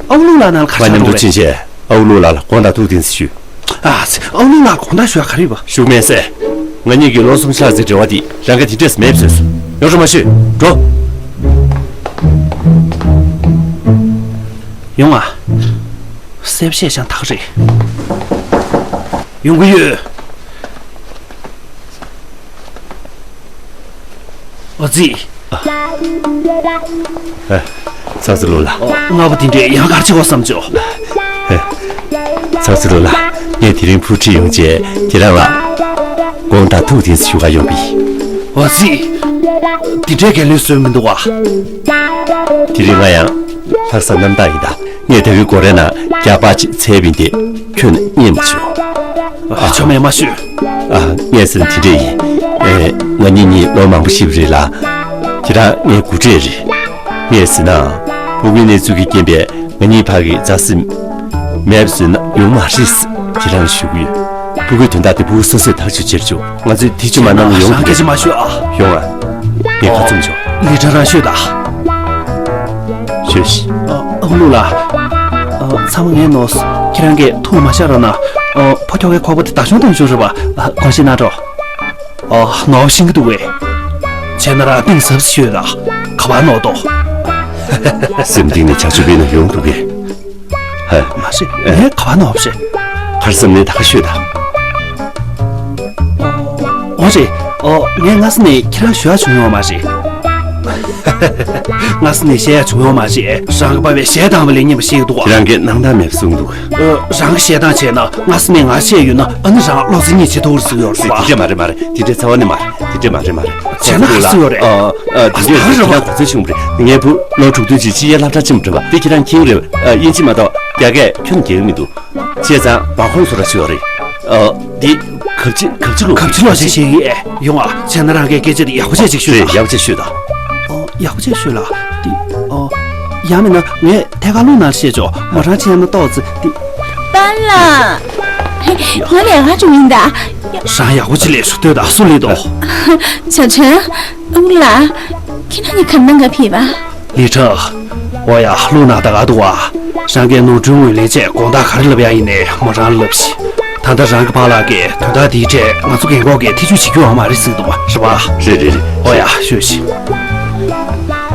ཨའུ་ལུ་ལགས་ནང་ལ་ག་རེ་བྱེད་འགྲོ་རེད། ང་མཉམ་དུ་ཕྱིན་བྱས་ཨའུ་ལུ་ལགས་ལ་དགོངས་དག་ཐུགས་བདེན་ཞུ། ཨ་ཙི། ཨ་ནུ་ལགས། དགོངས་དག་ཞུ་ཡ་ག་རེ་ཡོད་པ། ཞུགས་མེད་ཟེར། ང་གཉིས་ཀྱིས་ལོ་གསུམ་ཕྱག་འཚལ་འབྲེལ་བ་འདི་རང་གིས་དེ་འདྲས་མེད་བཟོས་སོང་། ཡོང་རོགས་མ་ཞུས། འགྲོ། ཡོང་ཨ། གསལ་པོ་བཤད་བཞག་ད་ག་རེད། ཡོང་གི་ཡོད། ཨ་ཙི། ཨ། ཚར་ཚུར་ལོ་ལ། ཨ། སྔ་པོ་དེ་འདྲས་ཡང་གར་ཆེ་བ་བསམ་བྱོ། ཨ། ཚར་ཚུར་ལོ་ལ། ངས་དེ་རིང་ཕུར་ཁྲིད་ཡོང་རྗེས་ཁྱེད་རང་ལ་དགོངས་དག་ཐུགས་བདེན་ཞུ་ག་ཡོང་པ་ཡིན། ཨ་ཙི། དེ་འདྲས་གལ་ལོས་བཟོས་མི་འདུག་བ། དེ་རིང་ང་ཡང་ལྷག་བསམ་རྣམ་དག་ཡིན་ད། ངས་ད་གི་སྒོ་རའི་ནང་རྒྱགས་པ་ཅིག་འཚལ་བ་ཡིན་ཏེ། ཁྱོད་ནི་རྙེད་མ་བྱུང་། ཨ། ཆོ་མེད། མ་ཞུས། ཨ། ངས་ཟེར་ན་དེ་འདྲས་ཡིན། ཨེ། ང་གཉིས་གཉིས་ལོ་མང་པོ་ཤི་བ་རེད་ལ། ཁྱེད་རང་ངའི་སྐུ་བགྲེས་རེད། ངས་ཟེར་ན། ཕྲུ་གུའི་གནས་ཚུལ་གྱི་རྐྱེན་པས་ང་གཉིས་བར་གྱི་མཛའ་སེམས་མེད་པ་བཟོས་ན་ཡོང་མ་རེད། ཁྱེད་རང་ཞུ་གི་ཡོད། ཕྲུ་གུའི་དོན་དག་དེ་ཕྲུ་གུ་སོ་སོས་ཐག་གཅོད་བྱེད་ཆོག་ང་ཚོས་དེ་ཆུ་མ་གནང་ན་ཡོང་གི་རེད། སྐད་ཆ་མ་ཤོད་ཨ། ཡོང་ཨ། ངས་ཁ་བཙུམ་ཆོག་ལི་ཁྲ་རང་ཤོད་ད། ཤོད་ཤིག་ཨ། ཨ་ཁུ་ལུ་ལགས། ཨ། ཚང་མ་ངས་ནོར། ཁྱེད་རང་གིས་ཐུགས་མ་བཞག་རོགས་གནང་། ཨ། ཕོ་ཁྱོ་གའི་ཁོག་པ་དེ་བདག་སྐྱོང་གཏོང་ཆོག་རེད་པ། ཨ། དགོངས་བཞེས་གནང་རོགས། ཨ། ནོར་ཤེས་ཀྱི་འདུག་གས། བྱས་ན་རང་གཏིང་ཟབ་ཤོད་ད། ག་པར་ནོར་དོ། སེམས་གཏིང་ནས་བྱ་སྤྱོད་སྤེལ་ན་ཡོང་འདུག་གས། ཧ། མ་རེད། ངས་ག་པར་ནོར་བ་རེད། གར་སོང་ནས་ད་ག་ཤོད་ད། འོ་རེད། ཨོ། ངས་སྔ་ས་ནས་ཁྱེད་རང་ཞུ་ཡ་བྱུང་ཡོད་མ་རེད། སྔ་ས་ནས་བཤད་ཡ་བྱུང་ཡོད་མ་རེད། རང་གི་པ་ཕས་གཞས་བཏང་བ་ལས་སྙན་པ་ཤེས་ཀྱི་འདུག་ག་ཁྱེད་རང་གིས་སྣང་དག་མེད་པ་གསུངས་འདུག་ཨ། རང་གིས་གཞས་བཏང་བྱས་ན་སྔ་ས་ནས་ང་བཤད་ཡོད་ན། ཨ་ནི་རང་བློ་རྩེ་གཉིས་བྱེད་ཐུབ་རེད་ཟེར་ཡོད་རེད་པ། དེ་འདྲས་མ་རེད། མ་རེད། དེ་འདྲས་རྩ་བ་ནས་མ་རེད། དེ་འདྲས་མ་རེད། མ་རེད། བྱས་ན་ག་རེ་ཟེར་ཡོད་རེད། ཨ། ཨ། དེ་འདྲས་རེད། ཁྱེད་རང་གོ་ཚོད་ཆུང་བ་རེད། ངའི་བུ་ལོ་དྲུག་བདུན་ཅིག་ཕྱི་རྒྱལ་སློབ་གྲྭ་ཕྱིན་པ་རེད་པ། དེ་ཁྱེད་རང་མཁྱེན་རེད། ཨ། དབྱིན་ཇི་མ་གཏོགས་རྒྱ་སྐད་ཁྱོན་ནས་རྒྱག་གི་མི་འདུག་བྱས་ཙང་མ་ཁོམ་བཟོ་ར་ཞུ་བ་རེད། ཨ། འདི་གབ་ཆི་གབ་ཆི་ལོ། གབ་ཆི་ལོ་ཞེས་བཤད་ཀྱི་ཡོད། ཡོང་ཨ། བྱས་ན་རང་གིས་སྐད་ཆ་འདི་ཡག་པོ་བྱས་ཅིག་ཤོད་ད། རེད། ཡག་པོ་བྱས་ཤོད་ད། ཨོ། ཡག་པོ་བྱས་ཤོད་ལ། འདི། ཨོ། ཡང་མིན་ན་ངས་ཐད་ཀར་ལུང་ནང་བཤད་ཆོག་མོ་རང་ཆེ་ན་ཏོག་ཙི་འདི། པཱ་ལགས། ང་ལས་ཀ་འགྲོ་ཡིན་ད། རང་ཡག་པོ་ཅིག་ལས་ཤོག་ལྟོས་དང་། སུ་ལས་དོ། ཞའོ་ཆན། ཨ་ཁུ་ལགས། ཁྱེད་རང་གཉིས་ག་ནས་ག་ཕེབས་པ། ལི་ཁྲང་། འོ་ཡ། ལུང་ནང་ད་ག་འདུག་བ། རང་གིས་ནོར་འཁྲུལ་ངོས་ལེན་ཆེད་དགོངས་དག་ག་རེ་ལབ་ཡ་ཡིན་ནའི་མོ་རང་ལབ་ཤིག་ད་ལྟ་རང་གི་པཱ་ལགས་ཀྱིས་དོན་དག་འདིའི་གྲས་ང་ཚོ་རྒན་འཁོགས་ཀྱིས་ཐེ་བྱུས་བྱེད་རྒྱུ་ཡོད་མ་རེད་ཟེར་གྱི་འདུག་བ། རེད་པ། རེད་རེད་རེད། འོ་ཡ། ཤོད་ཤིག་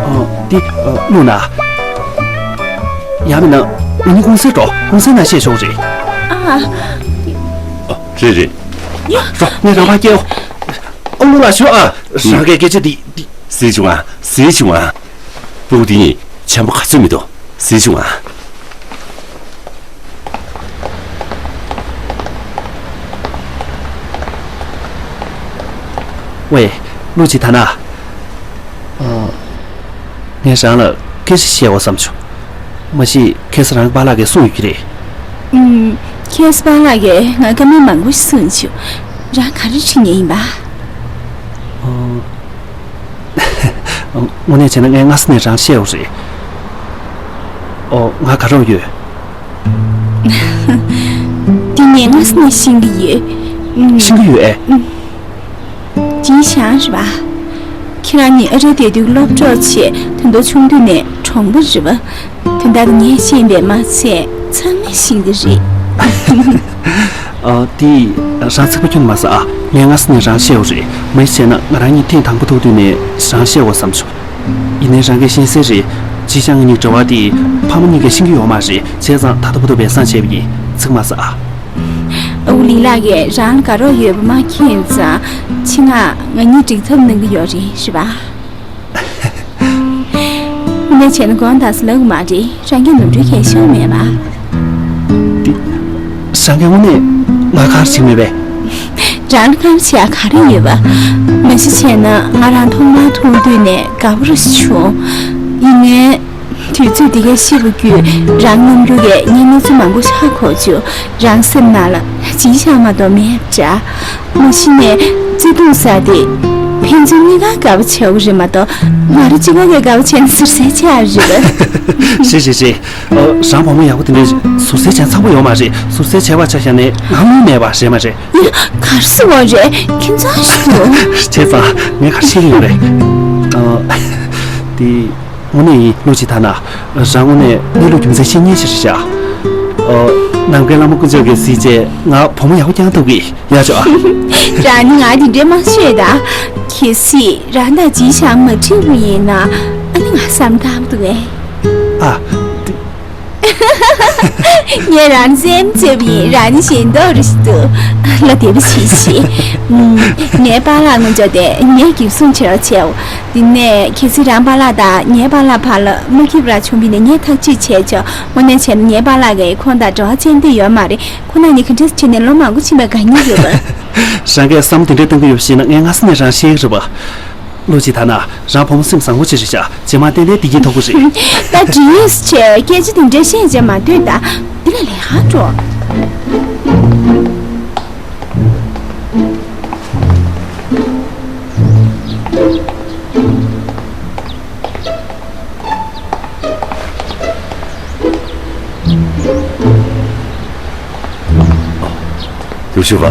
ཨ། འདི། ཨ། ལུང་ན། ཡང་མིན་ན་ང་གཉིས་ཀུང་སིར་འགྲོ། ཀུང་སིའི་ནང་བཤད་ཆོག་རེད། ཨ། རེད་རེད། ཡ། རོ། ངས་རང་ཕར་སྐྱེལ། ཨ། ལུང་ལ་ཞུ་ཨ། རང་གི་སྐད་ཆ་འདི་འདི། གཟིགས་བྱུང་ཨ། གཟིགས་བྱུང་ཨ། སྤུ་གུ་འདི་གཉིས་བྱམས་པོ་ག་ཚོད་མི་འདུག་གཟིགས་བྱུང་ཨ། ཝེ། ལུའུ་ཅི་ཐ་ན། ཨ། ངས་རང་ལ་སྐད་ཆ་བཤད་དགོས་བསམ་བྱུང་། མ་གཞི་ཁ་སང་རང་གི་པཱ་ལགས་ཀྱིས་གསུངས་ཡོད་ཀྱི་རེད། ཨུམ། ཁ་སང་པཱ་ལགས་ཀྱིས་ང་བཀའ་མོལ་མང་པོ་ཞིག་གསུངས་བྱུང་། རང་ག་རེ་དྲན་གྱི་ཡིན་པ། ཨ། དངོས་གནས་བྱས་ན་ངས་སྔ་ས་ནས་རང་བཤད་ཡོད་རེད། ཨོ། ང་དགའ་རོགས་ཡོད། དེ་ངས་སྔ་ས་ནས་ཤེས་ཀྱི་ཡོད། ཨུམ། ཤེས་ཀྱི་ཡོད་ཨེ། ཨུམ། ཅིན་ཞང་རེད་པ། ཁྱེད་རང་གཉིས་ཨ་རིར་བསྡད་དུས་སློབ་གྲོགས་བྱས། ད་དུང་ཆུང་དུས་ནས་གྲོགས་པོ་རེད་པ། དོན་དག་དེ་ངས་ཤེས་པས་མ་ཚད་ཚང་མས་ཤེས་ཀྱི་རེད། ཨ། དེ་རང་ཚིག་པ་ཁྱོན་མ་ཟ་ཨ། ངས་སྔ་ས་ནས་རང་བཤད་ཡོད་རེད། མ་གཞི་བྱས་ན་ང་རང་གཉིས་ཐེངས་དང་པོ་ཐུག་དུས་ནས་རང་བཤད་དགོས་བསམ་བྱུང་། ཡིན་ནའི་རང་གིས་ཤེས་གསལ་རེད། ཅིན་ཞང་ངེད་གཉིས་འབྲེལ་བ་དེ་ཕ་མ་གཉིས་ཀས་ཤེས་ཀྱི་ཡོད་མ་རེད། བྱས་ཙང་ད་ལྟ་བར་དུ་སྦས་གསང་བྱས་པ་ཡིན། ཚིག་མ་ཟ་ཨ། ཨ་ཁུ་ལི་ལགས་ཀྱིས་རང་ལ་དགའ་རོགས་ཡོད་པ་མ་མཁྱེན་ཙང་། ཆེད་མངགས་ང་གཉིས་འགྲིག་ཐབས་གནང་གི་ཡོད་རེད། རེད་པ། དངོས་གནས་བྱས་ན་དགོངས་དག་ཟེར་ལབ་ཀྱི་མ་རེད། རང་གིས་ནོར་འཁྲུལ་གང་ཡང་ཤེས་མེད་པ། འདི། རང་གིས་དངོས་གནས་ང་ག་རེ་བྱེད་མེད་པས། རང་ལ་ག་རེ་བྱེད་ཡག་ག་རེ་ཡོད་པ། མ་གཞི་བྱས་ན་ང་རང་ཐོག་མར་མཐོང་དུས་ནས་དགའ་པོ་རེ་བྱུང་། ཡིན་ནའི། དུས་ཚོད་འདི་ག་ཤེས་པ་བརྒྱུད་རང་རྣམ་འགྱུར་གྱིས་ངའི་གནས་ཚུལ་མང་པོ་ཧ་གོ་བྱུང་། རང་སེམས་ནང་ལ་ཅིན་ཞང་མ་གཏོགས་མེད་པ་འདྲ། མ་གཞི་ནས་བརྩེ་དུང་ཟེར་དེ་ཕན་ཚུན་གཉིས་ཀ་དགའ་པོ་བྱེད་དགོས་རེད་མ་གཏོགས་ང་རང་གཅིག་པོ་གིས་དགའ་པོ་བྱས་ན་ཟུར་ཟའི་ཆ་རེད་པ། རེད་རེད་རེད། ཨ། རང་བུ་མོ་ཡག་པོ་དེ་འདྲས་ཟུར་ཟའི་ཆ་ཚང་པོ་ཡོད་མ་རེད། ཟུར་ཟའི་ཆ་བ་ཆ་བཞག་ནས་ང་དངུལ་མེད་པ་རེད་མ་རེད། ཡ། ག་རེ་ཟེར་བ་རེད། ཁྱིམ་ཚང་ཞིག་ཏུ། བྱས་ཙང་ངས་ག་རེ་བཤད་ཀྱི་ཡོད་རེད། ཨ། དེ། དངོས་གནས་ཡིན། ལུའུ་ཅི་ཐ་ན། རང་དངོས་གནས་གནས་ལུགས་རྒྱུ་མཚན་ཤེས་མཁན་ཞིག་རེད་ཤག་ཨོ། ནམ་མཁའི་ལྷ་མོ་དཀོན་མཆོག་གིས་གཟིགས་བྱས་ང་བུ་མོ་ཡག་པོ་རྐྱང་ཐུབ་ཀྱི་ཡ་ཆོག་རང་ནི་ང་དེ་འདྲའི་མ་ཤེས་ད། གལ་སྲིད་རང་དང་ཇི་ཞང་མ་འགྲིག་པ་ཡིན་ན་ཨ་ནི་ང་བསམ་སྟངས་འདུག་ཨེ། ཨ། ངས་རང་སེམས་ཚེབ་ཡིན་རང་ནི་ཞེན་མདོག་རེ་ཞིག་འདུག་ལ་དེ་བ་ཞིག་ཞིག་ངའི་པཱ་ལགས་ངོ་ཅོག་དེ་ངས་གིབ་སུང་བྱེད་རོགས་བྱའོ། དེ་ནས་གལ་སྲིད་རང་པཱ་ལགས་དང་ངའི་པཱ་ལགས་བར་ལ་མ་འགྲིག་པ་ར་བྱུང་བ་ཡིན་ན་ངས་ཐག་གཅོད་བྱས་ཆོག་དངོས་གནས་བྱས་ན་ངའི་པཱ་ལགས་ཀྱིས་ཁོང་དང་འབྲེལ་བ་བཅད་འདོད་ཡོད་མ་རེད། ཁོང་རྣམ་གཉིས་ག་འདྲས་བྱས་ནས་ལོ་མང་པོ་ཕྱིན་པའི་དགའ་ཉེ་ཡོད་པ། རང་གིས་བསམ་དེ་འདྲས་གཏོང་གི་ཡོད་ཤེས་ན་ངས་སྔ་ས་ནས་རང་ཤེས་ཀྱི་རེད་པ། བློ་གཅིག་ཐ་ན་རང་བུ་མོ་སེམས་བཟང་པོ་ཅིག་རེད་ཤག་རྗེས་མ་ཏན་ཏན་བདེ་སྐྱིད་ཐོབ་ཀྱི་རེད། ད་འདྲིས་བྱས་སྐད་ཆ་དེ་འདྲས་བཤད་བྱས་མ་སྡོད་ད། འདི་ལས་ལས་ཀ་འགྲོ། ཡུ་ཤུ་བ།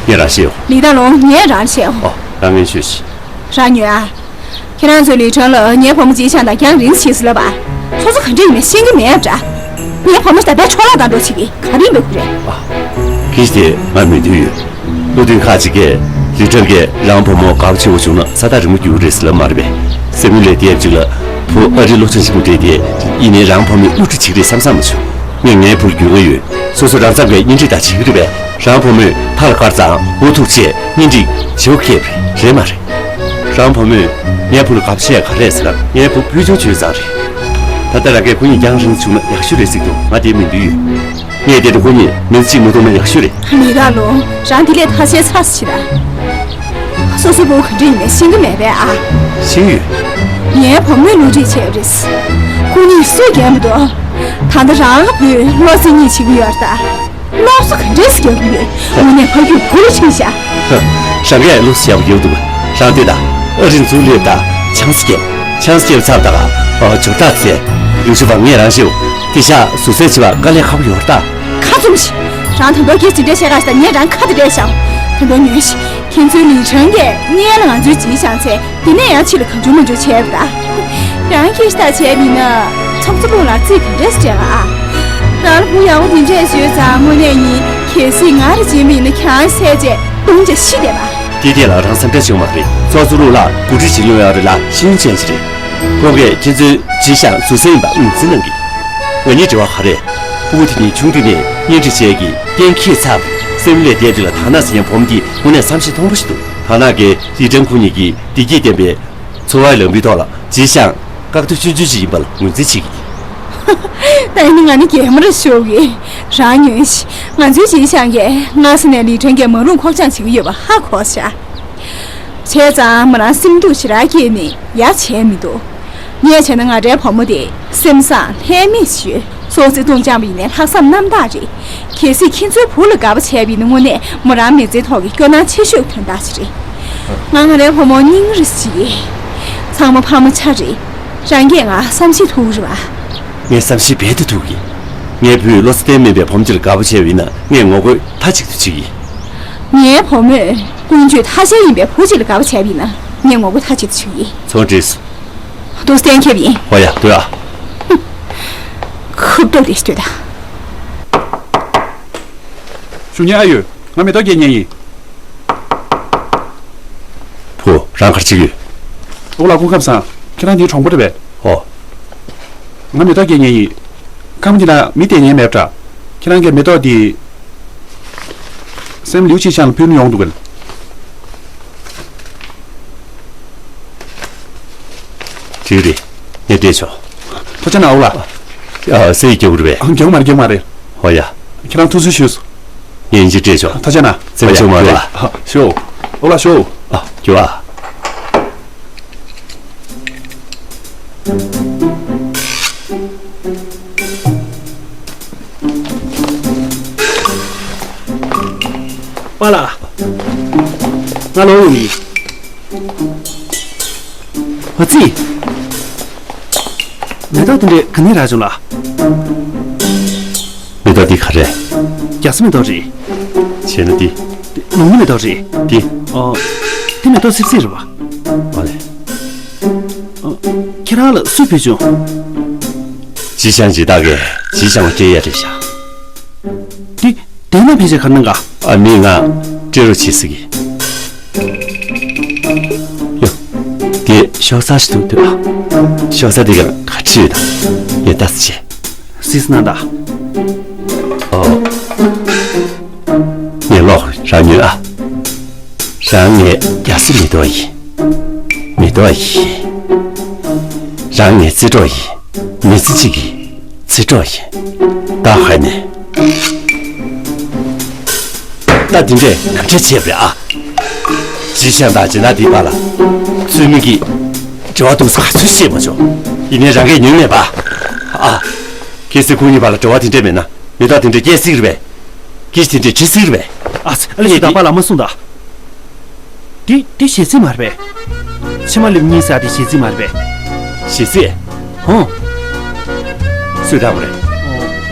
ངས་རང་ཤེས་ཡོད། ལི་ཏཱ་ལུང་ངས་རང་ཤེས་ཡོད། ཨོ། རང་ངན་ཤོས་ཤིག་རང་ཉོན་ཨ། ཁྱེད་རང་ཚོས་ལི་ཁྲང་ལ་ངའི་བུ་མོ་ཅི་ཞང་དང་རྒྱང་རིང་ཞིག་ཟེར་ལབ་པ། སོ་སོ་ག་འདྲ་ཡིན་མིན་ཤེས་ཀྱི་མེད་པ་འདྲ། ངའི་བུ་མོ་ཞིག་ད་ལྟའི་འཕྲོ་བརླག་དང་འགྲོ་བྱེད་ཀྱི་ག་རེ་ཡིན་པའི་ཁུལ་རེད། ཨ། གིས་དེ་ང་མི་འདོད་ཡོད། བློ་མཐུན་ཁག་ཅིག་གིས་ལི་ཁྲང་གིས་རང་བུ་མོ་དགའ་པོ་ཆེ་བོ་བྱུང་ན་ས་ཐག་རིང་མོ་རྒྱུག་གི་རེད་ཟེར་ལབ་མ་རེད་པས། སེམས་ཡུལ་ལས་དེབ་ཅིག་ལ་བུ་ཨ་རི་སློབ་ཆུང་ཆེན་མོ་སྤྲད་དེ་ཡིན་ནའི་རང་བུ་མོས་བསླུ་བྲིད་བྱེད་ཀྱི་རེད་བསམ་བསམ་མ་བྱུང་། ངས་ངའི་བུ་ལ་རྒྱུས་མངའ་ཡོད། སོ་སོ་རང་ཙམ་གྱིས་གཉེན་སྒྲིག་དང་བྱེད་ཀྱི་རེད་པས། རང་བུ་མོས་ཕར་བཀར་ཙང་འུ་ཐུག་བྱས་གཉེན་སྒྲིག་བྱེད་དགོས་ཀྱི་རེད་མ་རེད། རང་བུ་མོས་ངའི་བུ་ལ་དགའ་པོ་བྱེད་ག་རེ་ཟེར་ན་ངའི་བུ་ཕུལ་བྱུང་ཆོས་ཙང་རེད། ད་ལྟ་རང་གིས་ཁོ་གཉིས་རྒྱང་རིང་བྱུང་ན་ཡག་ཤོས་རེད་ཟེར་འདུག་ང་དེ་མི་འདོད་ཡོད། ངས་བལྟས་ན་ཁོ་གཉིས་མི་ཚེ་གཅིག་མ་ཐུག་ན་ཡག་ཤོས་རེད། ལི་ཏཱ་ལུང་རང་འདི་ལས་ཐ་ཤལ་ཚ་ཞིག་ར། སོ་སོའི་བུ་ག་འདྲ་ཡིན་མིན་ཤེས་ཀྱི་མེད་པས་ཨ། ཤེས་ཡོད། ངའི་བུ་མོས་བསླུ་བྲིད་བྱས་པ་རེད། ཁོ་གཉིས་སུས་རྒྱལ་མི་འདུག་ད་ལྟ་རང་གི་བུས་བློ་རྩེ་གཉིས་བྱེད་ཀྱི་ཡོད་རེད་ད། སློབ་གསོ་ག་འདྲས་སེ་རྒྱག་གི་ཡོད། དངོས་གནས་ཕ་རྒྱུད་བུ་ལ་ཕྱིན་ཤག་རང་གིས་སློབ་གསོ་ཡག་པོ་རྒྱག་འདུག་རང་ལྟོས་དང་། ཨ་རི་འཛུལ་སླེབས་དང་ཆང་ས་བརྒྱབ། ཆང་ས་བརྒྱབ་ཚར་དང་། ཨ། འབྱོར་ཐག་བཙལ། ལིའུ་ཞུ་ཧྥང་ངས་རང་ཤེས། དེ་ཤག་ཟུར་ཟའི་བྱེད་པ་དཀའ་ལས་ཁག་པོ་ཡོད་རེད་ད། ཁ་བཙུམ་ཤིག་རང་ད་དུང་སྐད་ཇི་འདྲས་བཤད་ག་ཞིག་ད་ངས་རང་ཁ་དེ་འདྲས་བཤད། ད་དུང་ཉོན་ཞིག་ཁྱེད་ཚོའི་ལིའུ་ཁྲང་གིས་སྔོན་ལ་ང་ཚོའི་ཇི་ཞང་ཚེ། དེ་ནས་ཡང་ཕྱི་ལ་གང་བྱུང་མང་བྱུང་བྱས་པ་ད། རང་སྐད་ཆ་ད་བྱས་པ་ཡིན་ན། ཚོགས་གཙོ་ལུང་ལ་རྩིས་ག་འདྲས་སྤྲད་ག་ཨ། རང་ལ་བུ་ཡག་པོ་དེ་འདྲས་བཟོས་ཙང་དངོས་གནས་ཡིན། གལ་སྲིད་ང་རེ་བྱིན་པ་ཡིན་ན་ཁྱེད་རང་བསད་རྗེས་བརྡུངས་བྱས་ཤི་བསྡད་པ། དེ་དེ་ལ་རང་སེམས་ཁྲལ་བྱེད་དགོས་མ་རེད། ཚོགས་གཙོ་ལུང་ལ་གོ་སྒྲིག་བྱེད་མྱོང་ཡོད་རེད་ལ་ཤེས་ཡོན་ཅན་ཞིག་རེད། ཁོང་གིས་ཁྱེད་ཚོའི་ཇི་ཞང་ཟུར་ཟའི་ཡིན་པ་ངོས་འཛིན་གནང་གི། ང་གཉིས་འབྲེལ་བ་ག་རེ། ཕྲུ་གུ་དེ་གཉིས་ཆུང་དུས་ནས་གཉེན་སྒྲིག་བྱས་ཀྱི་གཏན་འཁེལ་ཚར། སེམས་ལས་འདས་དེ་ལ་ཐ་ན་ཟེར་མཁན་བུ་མོ་དེ་དངོས་གནས་བསམ་ཤེས་ཐོང་པོ་ཞིག་འདུག་ཐ་ན་གིས་ལི་ཁྲང་ཁོ་གཉིས་ཀྱི་བདེ་སྐྱིད་ལྡན་པའི་འཚོ་བའི་ལམ་བུའི་ཐོག་ལ་ཇི་ཞང་བཀག་སྡོམ་ཆུང་ཆུང་ཞིག་ཡིན་པ་ལ་ངོས་འཛིན་བྱེད་ཀྱི། ད་ཡིན་ན་ང་ནི་གད་མོ་རེ་ཤོར་གི། རང་ཉོན་ཞིག་ང་ཚོའི་ཇི་ཞང་གིས་སྔ་ས་ནས་ལི་ཁྲང་གིས་མ་རུང་ཁོག་བཅངས་བྱེད་ཀྱི་ཡོད་པ་ཧ་གོ་ཤག་བྱས་ཙང་མོ་རང་སེམས་སྡུག་ཞེ་དྲག་སྐྱེས་ནས་ཡ་བྱས་མི་འདུག་ངས་བྱས་ན་ང་འདྲའི་བུ་མོ་དེ་སེམས་བཟང་ལྷད་མེད་ཞིག་ཡོད། སོ་སོས་བརྡུངས་བཅངས་པ་ཡིན་ནའི་ལྷག་བསམ་རྣམ་དག་རེད། གལ་སྲིད་ཁྱེད་ཚོའི་བུ་ལ་དགའ་པོ་བྱས་པ་ཡིན་ན་དངོས་གནས་མོ་རང་མི་ཚེའི་ཐོག་གི་སྐྱོ་སྣང་ཆེ་ཤོས་དོན་དག་ཅིག་རེད། ང་ང་རའི་བུ་མོ་སྙིང་རེ་ཞིག་ཚང་མ་ཕ་མ་ཆ་རེད། རང་གིས་ང་བསམ་ཤེས་ཐུབ་རེད་བ། ངས་བསམ་ཤེས་རྦད་དེ་ཐུབ་གི། ངའི་བུས་བློ་རྩེ་གཏན་མེད་པའི་བུ་མོ་ཅིག་ལ་དགའ་པོ་བྱས་པ་ཡིན་ན་ངས་ངོ་རྒོལ་མཐའ་གཅིག་ཏུ་བྱེད་ཀྱི། ངའི་བུ་མོས་ཀུན་སྤྱོད་ཐ་ཤལ་ཡིན་པའི་བུ་ཅིག་ལ་དགའ་པོ་བྱས་པ་ཡིན་ན་ངས་ངོ་རྒོལ་མཐའ་གཅིག་ཏུ་བྱེད་ཀྱི། ཚོང་འགྲིག་སོང་། འདུག་སེ་གཏན་འཁེལ་བ་ཡིན། ཧོ་ཡ། སྡོད་ཨ། ཁུབ་ཏོ་དེ་སྡོད་ད། ཞུ་མཁན་ཨ་ཡོད། ང་མེ་ཏོག་རྒྱག་མཁན་ཡིན། བུ། རང་ག་རེ་བྱེད་ཀྱི་ཡོད། ཨོ་ལགས་སྐུ་ཁམས་བཟང་། ཁྱེད་རང་འདིའི་གྲོང་པ་རེད་པས། ཨོ། ང་མེ་ཏོག་རྒྱག་མཁན་ཡིན། ཁང་པ་འདི་ན་མི་བསྡད་མཁན་མེད་པ་འདྲ། ཁྱེད་རང་གིས་མེ་ཏོག་འདི་སྲས་མོ་ལིའུ་ཅི་ཞང་ལ་ཕུལ་ན་ཡོང་འདུག་གས། འགྲིག་རེད། ངས་སྤྲད་ཆོག་ཐུགས་རྗེ་གནང་ཨོ་ལགས། ཨ། སེ་ཡི་སྐྱོ་གི་རེད་པས། ཨ། སྐྱོ་མ་རེད། སྐྱོ་མ་རེད། ཧོ་ཡ། ཁྱེད་རང་ཐུགས་གསོ་ཞུས་སོང་། ངས་ཡིན་གཅིག་སྤྲད་ཆོག་ཐུགས་རྗེ་གནང་། སེམས་ཆུང་མ་རེད། ཨ། ཞོ། ཨོ་ལགས་ཞོ། ཨ། སྐྱོ་ཨ། པཱ་ལགས། ང་ལོག་ཡོང་གི་ཡིན། ཨ་ཙི། མེ་ཏོག་དེ་འདྲས་ག་ནས་རག་བྱུང་ལགས། མེ་ཏོག་འདི་ག་རེ། རྒྱ་སེ་མེ་ཏོག་རེད། བྱས་ན་འདི། ལུང་མའི་མེ་ཏོག་རེད། འདི། ཨ། འདི་མེ་ཏོག་སིབ་སིབ་རེད་པ། ཨ་ལས། ཨ། ཁྱེད་རང་ལ་སུས་ཕུལ་བྱུང་། ཅི་ཞང་ཇི་བདག་གིས་ཅི་ཞང་ལ་སྤྲད་ཡ་རེད་ཤག་དེ་ན་ཕལ་ཆེར་ག་རེ་གནང་ག་ཨ་མས་ང་སྤྲད་རོགས་བྱེད་ཟེར་གི། ཡོ། དེ་ཤོག་ཚང་ཞིག་འདུག་ལྟོས་ཨ། ཤོག་ཚང་དེ་གར་ག་རེ་བྲིས་ཡོད་དམ། ངས་ལྟ་ཙམ་བྱས། གཟིགས་གནང་དང་། ཨོ། ངས་ཀློག་རང་ཉོན་ཨ། རང་ངའི་རྒྱ་སེ་མེ་ཏོག་ཡིན། མེ་ཏོག་ཡིན། རང་ངའི་རྩེ་གྲོགས་ཡིན། མི་ཚེ་གཅིག་གི་ཚེ་གྲོགས་ཡིན། ད་ཧ་ནས། ད་འདི་འདྲས་ག་འདྲས་བྱས་པ་རེད་ཨ། ཅི་བྱས་དང་ཇི་ན་འདི་བར་ལ། ཚུལ་མིན་གྱི་འབྲེལ་བ་གཏོང་ས་ག་ཚོད་བཤད་མ་བྱུང་། ཡིན་ནའི་རང་གིས་ཉོན་མེད་པ། ཨ། གལ་སྲིད་ཁོང་གཉིས་བར་ལ་འབྲེལ་བ་དེ་འདྲས་མེད་ན་མེ་ཏོག་དེ་འདྲས་སྐྱེ་སྲིད་རེད་པས། སྐད་ཆ་དེ་འདྲས་དྲི་སྲིད་རེད་པས། ཨ་ཙི་ཨ་ལེ་ཞིག་ད་པཱ་ལགས་མ་གསུངས་དང་། དེ་དེ་ཞེ་ཚིག་མ་རེད་པས། ཕྱི་མ་ལེབ་གཉིས་ཟེར་དེ་ཞེ་ཚིག་མ་རེད་པས། ཞེ་ཚིག་ཧོ། སུས་བཏགས་པ་རེད།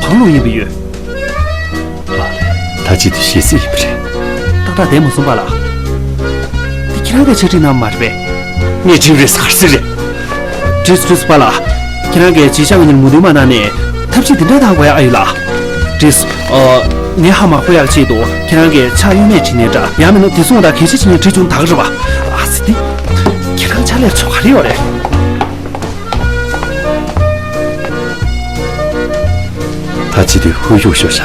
བང་ལུང་ཡིན་པས་ཡོད། ད་ཅི་དེ་ཞེ་ཚིག་ཡིན་པ་རེད། ཏག་ཏག་བསྡད་མ་སོང་པཱ་ལགས། དེ་ཁྱེད་རང་གིས་ཕྱག་བྲིས་གནང་བ་མ་རེད་པས། ངས་བྲིས་རེད་ཟེར་ག་རེ་ཟེར་རེད། བྲིས་བྲིས་པཱ་ལགས། ཁྱེད་རང་གིས་རྗེས་ཆ་ང་གཉིས་མོས་མཐུན་མ་གནང་ནས་ཐབས་ཤེས་དེ་འདྲ་གཏང་དགོས་ཡ་ཨ་ཡོད་ལགས། བྲིས། ཨ། ངས་ཧ་མ་གོ་ཡག་ཆེད་དུ་ཁྱེད་རང་གིས་ཕྱག་གཡོན་མས་བྲིས་ནའི་འདྲ། ཡང་མིན་ན་དེ་སོང་ད་གལ་ཆེ་ཆེ་ཉིད་བྲིས་བྱུང་ད་ག་རེད་པ། ཨ་ཙི་དེ། ཁྱེད་རང་ཕྱག་ལས་ཚོ་ག་རེ་ཡོད་རེད། ད་ཅི་དུས་ཧུ་ཡུག་ཤོར་ཤག་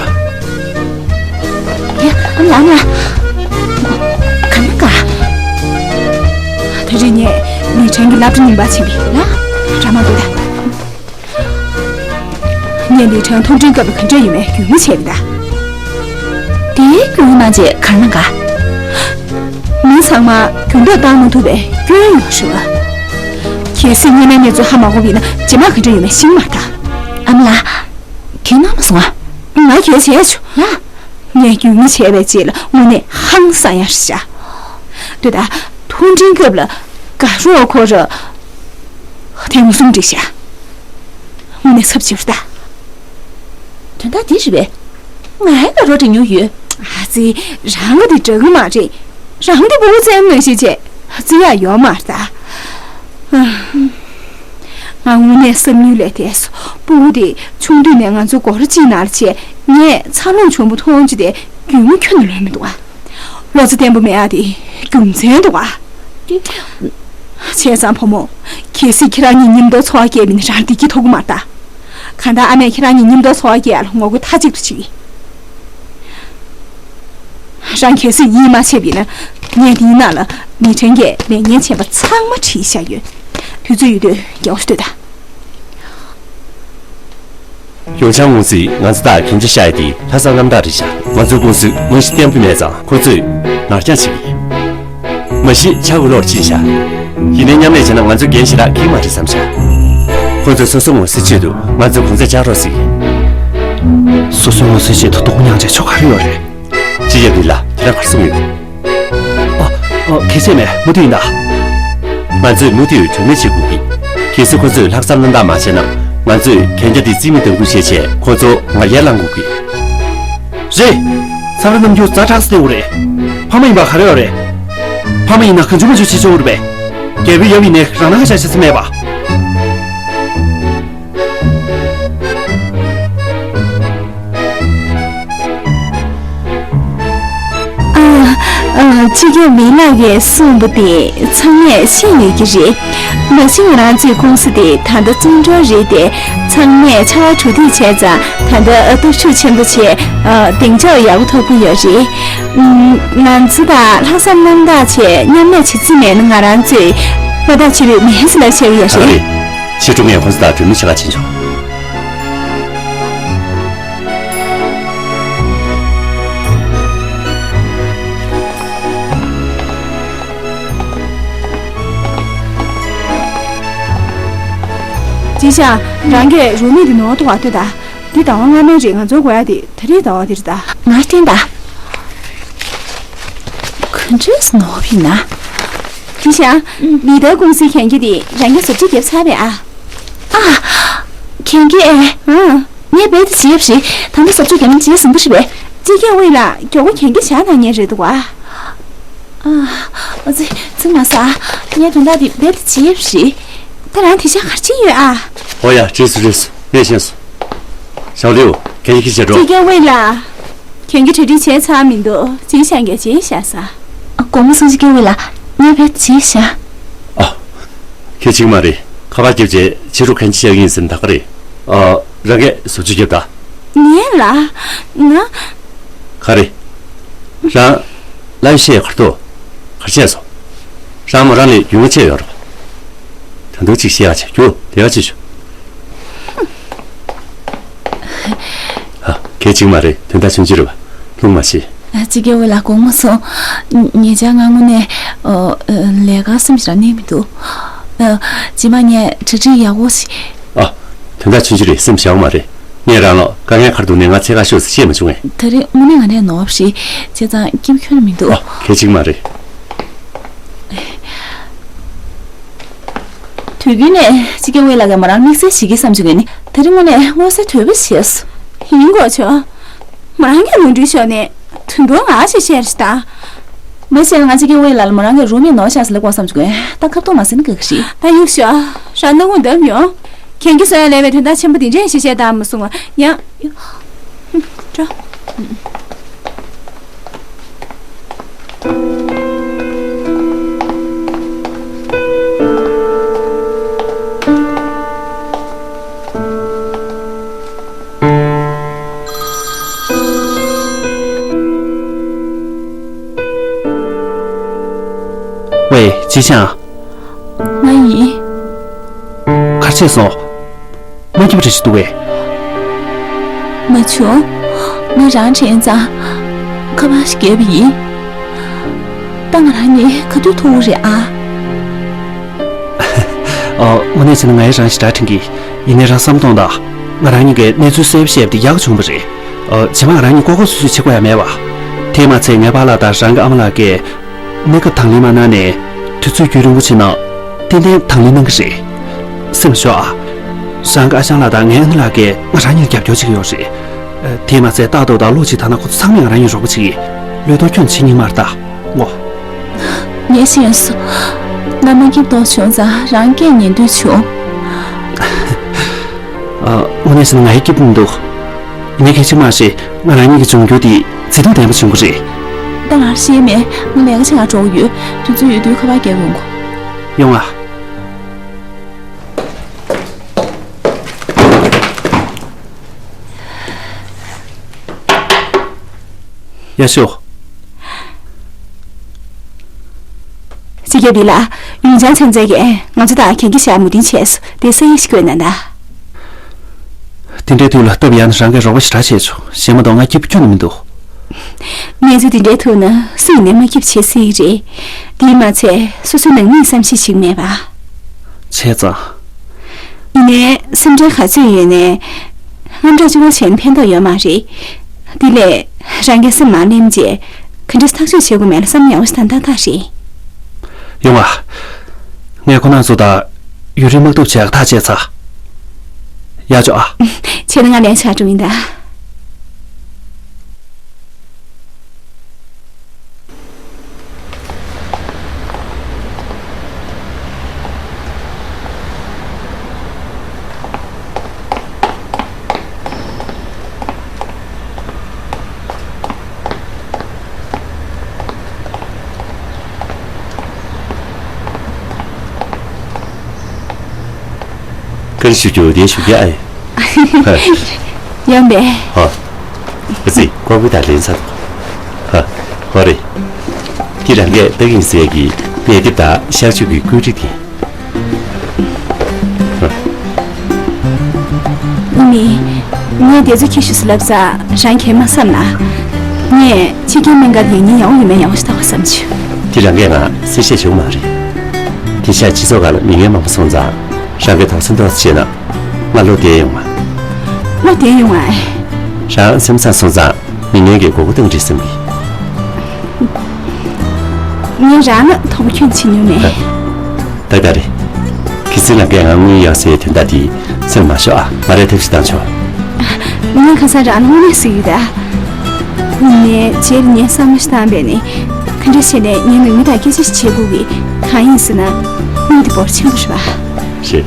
ཡ། ཨ་མ་ལགས་ཨ་མ་ལགས། ག་མ་ག་ད་རེས་ངས་ལི་ཁྲེན་གྱི་སློབ་གྲྭ་རྙིང་པར་ཕྱིན་པས་ལ། ར་མ་འདུག་ད། ངས་ལི་ཁྲེན་མཐོ་འབྲིང་སྐབས་ལ་ག་འདྲ་ཡོད་མེད་རྒྱུས་མངའ་བྱས་པ་ད། དེའི་རྒྱུས་མངའ་བྱས་ག་རེ་གནང་ག་མི་ཚང་མ་རྒྱུ་འབྲས་བཏང་མ་ཐུབ་པའི་སྐྱོན་ཡོད་ཤོད། གལ་སྲིད་སྔོན་མའི་གནས་ཚུལ་ཧ་མ་གོ་བ་ཡིན་ན་རྗེས་མ་ག་འདྲ་ཡོད་མེད་ཤེས་མ་ཐག་ཨ་མ་ལགས། གལ་གནང་མ་སོང་ཨ། ང་གལ་བྱས་ཆོག་ལ། ངས་རྒྱུས་མངའ་བྱས་པའི་རྗེས་ལ་དངོས་གནས་ཧང་སང་ཡ་རེད་ཤག་ལྟོས་ད། མཐོ་འབྲིང་སྐབས་ལ་དགའ་རོགས་ཁོ་ར་ཐེངས་མ་གསུམ་འགྲིག་ཤག་དངོས་གནས་ཚབས་ཆེ་རེད་ད། དོན་དག་འདི་རེད་པས། ང་ཡང་དགའ་རོགས་འགྲིག་མྱོང་ཡོད། ཨ་ཙི། རང་གི་འདི་འདྲ་གི་མ་རེད། རང་གི་སྤུ་གུ་བཙན་མ་ཤེས་བྱས་བརྩི་ཡག་ཡོད་མ་རེད་ད། ང་དངོས་གནས་བསམ་ཡུལ་ལས་འདས་སོང་། སྤུ་གུ་དེ་ཆུང་དུས་ནས་ང་ཚོ་སྒོ་ར་གཅིག་ནང་ལ་བྱས། ངས་འཚར་ལོངས་བྱུང་བ་མཐོང་རྒྱུ་དེ་རྒྱུས་མངའ་ཁྱོན་ནས་ལོན་མི་འདུག་ཨ། བློ་རྩེ་བརྟན་པོ་མེད་ཨ་དེ་རྒྱུ་མཚན་འདུག་ཨ། བྱས་ཙང་བུ་མོ། གལ་སྲིད་ཁྱེད་རང་གཉིས་མཉམ་དུ་འཚོ་བ་སྐྱེལ་བ་ཡིན་ན་རང་བདེ་སྐྱིད་ཐོབ་ཀྱི་མ་རེད་ད། གང་ལྟར་ཨ་མས་ཁྱེད་རང་གཉིས་མཉམ་དུ་འཚོ་བ་སྐྱེལ་ཡ་ལ་ངོ་རྒོལ་མཐའ་གཅིག་ཏུ་བྱེད་ཀྱི། རང་གལ་སྲིད་ཡིད་མ་ཆེས་པ་ཡིན་ན། ངས་འདིའི་ནང་ལ་ལི་ཁྲེན་གྱི་ལས་ངན་བྱས་པ་ཚང་མ་བྲིས་བཞག་ཡོད། དུས་ཚོད་ཡོད་དུས་རྒྱག་ཤོག་ལྟོས་དང་། ཡོང་ཆང་ངོ་ཚིག་ང་ཚོ་དག་གན་རྒྱ་བཞག་ཡ་དེ་ལྷག་བསམ་རྣམ་དག་རེད་ཤག་ང་ཚོའི་ཀུང་སི་རྨང་གཞི་བརྟན་པོ་མེད་ཙང་ཁོ་ཚོས་ནར་འགྱངས་བྱེད་ཀྱི་ཡིན། མ་གཞི་ཆ་དགུ་ལོར་ཕྱིན་ཤག་ཡིན་ནའི་མཉམ་ལས་བྱས་ན་ང་ཚོའི་འགན་ཞེ་དྲག་འཁྱེར་མ་རེད་བསམ་ཤག་ཁོ་ཚོས་སོ་སོའི་ངོ་ཚ་ཆེད་དུ་ང་ཚོའི་གུང་ཚད་བཅག་རོགས་ཟེར་གྱི་ཡིན། སོ་སོའི་ངོ་ཚ་ཆེད་དུ་སྡུག་མྱངས་བྱས་ཆོག་ག་རེ་ཡོད་རེད། སྤྱི་ཁྱབ་རི་ལགས་ཁྱེད་རང་ག་རེ་གསུང་ཡོད། ཨ། ཨ། གལ་ཆེ་མེད། མུ་མཐུད་ཡིན་ད། ང་ཚོས་མུ་མཐུད་གྲོས་མོལ་བྱེད་དགོས་ཀྱི། གལ་སྲིད་ཁོ་ཚོས་ལྷག་བསམ་རྣམ་དག་མ་བྱས་ན། ང་ཚོས་གན་རྒྱ་འདི་རྩིས་མེད་གཏང་རྒྱུ་བྱས་བྱས་ཁོ་ཚོ་ང་རྒྱལ་བླང་དགོས་ཀྱི། རེད། འཚམས་རེ་རྣམ་འགྱུར་ཛ་དྲག་སེ་བསྟན་དགོས་རེད། ཕ་མ་ཡིན་པ་ག་རེ་ཡོད་རེད། ཕ་མ་ཡིན་ན་གང་བྱུང་མང་བྱུང་བྱེད་ཆོག་གི་རེད་པས། རྒྱལ་པོའི་ཡབ་ཡིན་ནའི་རང་སྣང་ཤར་ཤར་ས་མེད་པ། ཨ། ཨ། སྤྱི་ཁྱབ་མི་ལགས་ཀྱིས་གསུངས་པ་དེ་ཚང་མས་ཤེས་ཡོད་ཀྱི་རེད། མ་གཞི་ང་རང་ཚོའི་ཀུང་སི་དེ་ད་ལྟ་བཙོན་གྲོལ་རེད་དེ། ཚང་མས་ཕྱར་བ་གྲུ་འདེགས་བྱས་ཙང་ད་ལྟ་སྟོབས་ཤུགས་ཆེན་པོ་བྱས། ཨ། གདེང་འཇོག་ཡག་པོ་ཐོབ་ཀྱི་ཡོད་རེད། ཨུམ། ང་ཚོ་དང་ལྷག་བསམ་རྣམ་དག་བྱས་མཉམ་ལས་བྱེད་རྩིས་མེད་ན་ང་རང་ཚོས་པ་ཏ་ཆེ་བའི་མི་ཧེ་སི་ལ་བྱེད་ཀྱི་ཡོད་རེད། ད་ག་རེད། ཕྱི་དྲོ་ངས་ཁོང་ཚོ་དང་གྲོས་མོལ་བྱེད་ག་ཕྱིན་ཆོག་ཅི་བྱ། རང་གིས་རུ་མིག་འདི་ནོར་འདུག་བ་ལྟོས་དང་། འདི་ཟླ་བ་སྔ་མའི་རེད། ང་ཚོའི་དགོས་ཡ་དེ་ད་རེས་ཟླ་བ་འདི་རེད་ད། ང་སྟོན་ད། ག་འདྲས་ནོར་བ་ཡིན་ན། ཅི་བྱ། ལི་ཏའི་ཀུང་སིའི་གན་རྒྱ་དེ་རང་གིས་ཟབ་ཆ་བརྒྱབ་ཚར་བས་ཨ། ཨ། གན་རྒྱ་ཨེ། ཨ། ངས་རྦད་དེ་བྱེད་ཡབ་རེད། ད་ལྟ་ཟབ་ཆོས་རྒྱ་མི་བྱེད་ཟིན་པ་རེད་པས། སྤྱི་ཁྱབ་ཝེ་ལགས་མགྱོགས་པོ་གན་རྒྱ་བཞག་གནང་ཉན་རེད་འདུག་ཨ། ཨ། ཨ་ཙི། ཚིག་མ་ཟ། ངས་དོན་དག་འདི་རྦད་དེ་བྱེད་ཡབ་རེད། ད་རང་དེ་ཤ་གར་ཕྱིན་ཡོད་ཨ། ཨོ་ཡ། བྲིས་སོ་བྲིས་སོ། ངས་ཤེས་སོ། ཞའོ་ལིའུ། གན་རྒྱ་ཁྱེར་བྱས་འགྲོ། སྤྱི་ཁྱབ་ཝེ་ལགས། གྱོན་གྱི་གྲ་སྒྲིག་བྱས་ཚར་མི་འདུག་བྱས་བཞག་གི་བྱས་བཞག་ས། དགོང་མོ་སོང་ཅིག་སྐྱེ་བོ་ལ་ངས་བས་བྱས་བཞག་ཨ། ཁྱོད་ཅིག་མ་རེད། ཁ་པར་རྒྱབ་རྗེས་ཕྱི་རུ་གན་ཆ་བཞག་ཡིན་ཟེར་ད་ག་རེད། ཨ། རང་གས་བཟོ་བཅོས་རྒྱབ་ད། ངས་ལ། ང་། ག་རེ། རང་། ལ་ཡོད་ཤེས་གར་ཐུག་གར་བྱས་སོ། རང་མོ་རང་ལས་རྒྱུས་མངའ་ཆེ་ཡོད་རོགས། ད་དུང་ཅིག་བཤད་ཡག་བྱ་རྒྱུ་དེ་ག་ཅིག་ཞུ། ཨ། གལ་ཅིག་མ་རེད། དོན་དག་ཆུང་ཆུང་རེད་པ། ལྷུང་མ་ཤེས། ཨ། ཅི་སྐྱེ་བོ་ལ་དགོངས་མ་སོང་། ཉེ་ཆར་ང་དངོས་གནས། ཨ། ལས་ཀ་སེམས་ཞིག་རག་ནས་མི་འདུག་ཨ། རྗེས་མ་ངས་གྲ་སྒྲིག་ཡག་པོ་ཞིག་ཨ། དོན་དག་ཆུང་ཆུང་རེད། སེམས་བཞག་མ་རེད། ངས་རང་ལ་དཀའ་ངལ་ཁར་འདུག་ནས་ང་འཚོལ་ག་ཤོག་ཟེར་བཤད་མ་བྱུང་ངས། དེ་རིང་དངོས་གནས་ང་འདྲ་ནོར་བ་ཞིག་བྱས་ཙང་སྐྱིད་པོ་ཁྱོན་ནས་མི་འདུག་ཨ། གལ་ཅིག་མ་རེད། དུས་རྒྱུན་ནས་ཅི་སྐྱེ་བོ་ལགས་ཀྱིས་མོ་རང་དམིགས་བསལ་ཞིག་གི་བསམ་བྱུང་གི་ནི། དེ་རིང་དངོས་གནས་མངོན་གསལ་དོད་པོ་བྱས་སོ། ཡིན་དགོས་ཆོག་མོ་རང་གིས་ངོ་སྤྲོད་ཤོར་ནས་དུད་འགྲོ་ང་ཞིག་བཤད་རེད་ད། མ་བཤད་ན་ང་ཅི་སྐྱེ་བོ་ལགས་ལ་མོ་རང་གི་རུམ་མེད་ནོར་ཤག་ཟེར་ལབ་དགོས་བསམ་བྱུང་གི། ད་ཁ་བཏུང་མ་ཟིན་ན་དགའ་གི་རེད། ད་གཡུག་ཤོག་རང་སྣང་ངོ་འདབ་ཡོང་། གན་གྱི་བཟོ་ཡ་ལས་པའི་དོན་དག་ཆེན་པོ་འདི་འདྲས་ཞིག་བཤད་དང་མ་གསུང་བ་ཡང་། འགྲོ། ཝེ། ཅི་ཆང་། ང་ཡིན། ག་རེ་བྱས་སོང་། མ་སྐྱིད་པ་རེ་ཞིག་འདུག་གས། མ་བྱུང་། ང་རང་དྲན་ཙང་ཁ་པར་ཞིག་བརྒྱབ་པ་ཡིན། ད་ང་རང་གཉིས་ག་དུས་ཐུག་རེད་ཨ། ཨ། དངོས་གནས་བྱས་ན་ང་ཡང་རང་ཞེ་དྲག་དྲན་གི། ཡིན་ནའི་རང་བསམ་གཏོང་དང་། ང་རང་གཉིས་ཀས་གནས་ཚུལ་གསལ་པོ་བཤད་པ་དེ་ཡག་བྱུང་བ་རེད། ཨ། རྗེས་མ་ང་རང་གཉིས་ལྐོག་ལྐོག་སུད་སུད་བྱེད་དགོས་ཡ་མེད་པ། དེས་མ་ཚད་ངའི་པཱ་ལགས་དང་རང་གི་ཨ་མ་ལགས་ཀྱིས། གནས་སྐབས་དང་ལེན་མ་གནང་ནའི། དུས་ཚོད་རྒྱུན་རིང་པོ་ཕྱིན་ན། ཏན་ཏན་དང་ལེན་གནང་གི་རེད། སེམས་ཤོག་ཨ། རང་གི་ཨ་ཞང་ལགས་དང་ངའི་ཨ་ནེ་ལགས་ཀྱིས་ང་རང་གཉིས་ལ་རྒྱབ་སྐྱོར་བྱེད་ཀྱི་ཡོད་རེད། དེས་མ་ཚད་རྟག་ཏུ་དང་བློ་གཅིག་བཏང་ན་ཁོ་ཚོ་ཚང་མས་ང་རང་གཉིས་རོགས་པ་བྱེད་ཀྱི། བློས་གཏོང་ཁྱོན་བྱེད་སྙིང་མར་ལྟ་ངོ་། ངས་ཤེས་སོང་། ང་མ་སྐྱིད་མདོག་བྱུང་ཙང་རང་སྐད་ཉན་འདོད་བྱུང་། ཨ། དངོས་གནས་ཟེར་ན་ང་ཡི་སྐྱིད་པོ་མི་འདུག་ཡིན་ནའི་གལ་ཆེ་མ་རེད། ང་རང་ཉིད་ཀྱི་འབྱུང་འགྱུར་དེ་བརྩེ་དུང་ལྡན་པ་བྱུང་གི་རེད། ད་ང་ཤེས་མེད། ང་ལས་ཀ་བྱེད་ག་འགྲོ་གི་ཡོད། དུས་ཚོད་ཡོད་དུས་ཁ་པར་རྒྱག་ཡོང་གོ། ཡོང་ཨ། ཡ་ཤོག་སྤྱི་ཁྱབ་འདི་ལ་ཡུང་ཅང་ཚན་རྩལ་གྱིས་ང་ཚོ་དང་གན་གྱི་ཞག་མུ་མཐུད་བྱས་སོ། དེ་ས་ཡིག་ཞིག་བཀོད་གནང་དང་། དེ་འདྲའི་དུས་ལ་སྟབས་ཡག་ན་རང་གིས་རོགས་པ་ཞེ་དྲག་བྱས་ཆོག་གཞན་མ་གཏོགས་ང་སྐྱིད་པོ་ཁྱོན་ནས་མི་འདུག་གནས་ཚུལ་འདི་འདྲའི་ཐོག་ན་སུ་ཡིན་ནའི་མ་སྐྱིད་པ་བྱེད་སྲིད་ཀྱི་རེད། དེས་མ་ཚད་སོ་སོའི་ནང་མིས་བསམ་ཤེས་བྱེད་ཀྱི་མེད་པ། བྱས་ཙང་། ཡིན་ནའི་སེམས་ཁྲལ་ག་ཚོད་ཡོད་ནའི། དངངས་སྐྲག་ཅི་བ་བྱས་ན་ཕན་ཐོགས་ཡོད་མ་རེད། དེ་ལས་རང་གིས་སེམས་མ་ནེམ་བྱས། ག་འདྲས་ཐག་གཅོད་བྱེད་དགོས་མེད་ལ་བསམ་ཡག་པོ་ཞིག་བཏང་ཏག་ཏག་རེད། ཡོང་ཨ། ངས་ཁོ་རང་ཚོ་དང་ཡུན་རིང་དམག་འཐབ་བྱེད་ཡག་ཐག་བཅད་ཚར། ཡག་བྱོས་ཨ། བྱས་ན་ང་ལན་ཆགས་འགྲོ་ཡིན་ད། བཀའ་འདྲི་ཞུ་རྒྱུ་དེ་ཞུ་རྒྱུ་ཨ། ཡོང་པས། ཧོ། ཨ་ཙི། ཀོ་བི་དང་ལེན་ཚར་འདུག་ཧ། ཧོ་རེད། འདི་རང་གིས་ལྟ་གིན་ཟེར་གྱི་གནས་དེབ་དང་གཤག་བཅོས་ཀྱི་བཀོད་སྒྲིག་དེ། ཨ་ནི། ངས་དེ་ཚོ་ཁྱེར་ཤོག་ཟེར་ལབ་ཙང་རང་གིས་མ་བསམ་ན། ངས་ཕྱི་རྒྱལ་སྨན་ཁང་ཡིན་ཉིན་ཡག་པོ་ཡོད་མེད་ཡག་པོ་ཞིག་ལྟ་དགོས་བསམ་བྱུང་། དེ་རང་གིས་ང་གསལ་བཤད་བྱུང་མ་རེད། དེང་སང་སྤྱི་ཚོགས་ཁག་ལ་མི་ངན་མང་པོ་སོང་ཙང་། རང་གིས་དོགས་ཟོན་ཏོག་ཙམ་བྱས་ན། ང་བློ་བདེ་ཡོང་ང་། བློ་བདེ་ཡོང་ང་ཨེ། རང་སེམས་བཟང་སོང་ཙང་མི་ངན་གྱིས་མགོ་སྐོར་གཏོང་འགྲིག་བསམ་གི། ངས་རང་ལ་དོགས་པ་ཁྱོན་ནས་བྱེད་མྱོང་མེད། ད་ད་རེད། གལ་སྲིད་རང་གིས་ང་དངུལ་གཡར་སའི་དོན་དག་དེ་སེམས་མ་ཞོག་ཨ། ང་རས་ཐབས་ཤིག་བཏང་ཆོག་ངས་ཁ་སང་རང་ལ་དངོས་གནས་ཟེར་གྱི་ཡོད་ད། ཡིན་ནའི་རྗེས་ལ་ངས་བསམ་བློ་ཞིག་བཏང་བས་ནི། ག་འདྲ་བྱས་ནས་ངའི་ནང་མི་དང་སྐད་ཆ་ཞིག་བྱེད་དགོས་ཀྱི། གང་ཡིན་ཟེར་ན། དངུལ་དེ་འབོར་ཆེན་པོ་རེད་པ། རེད།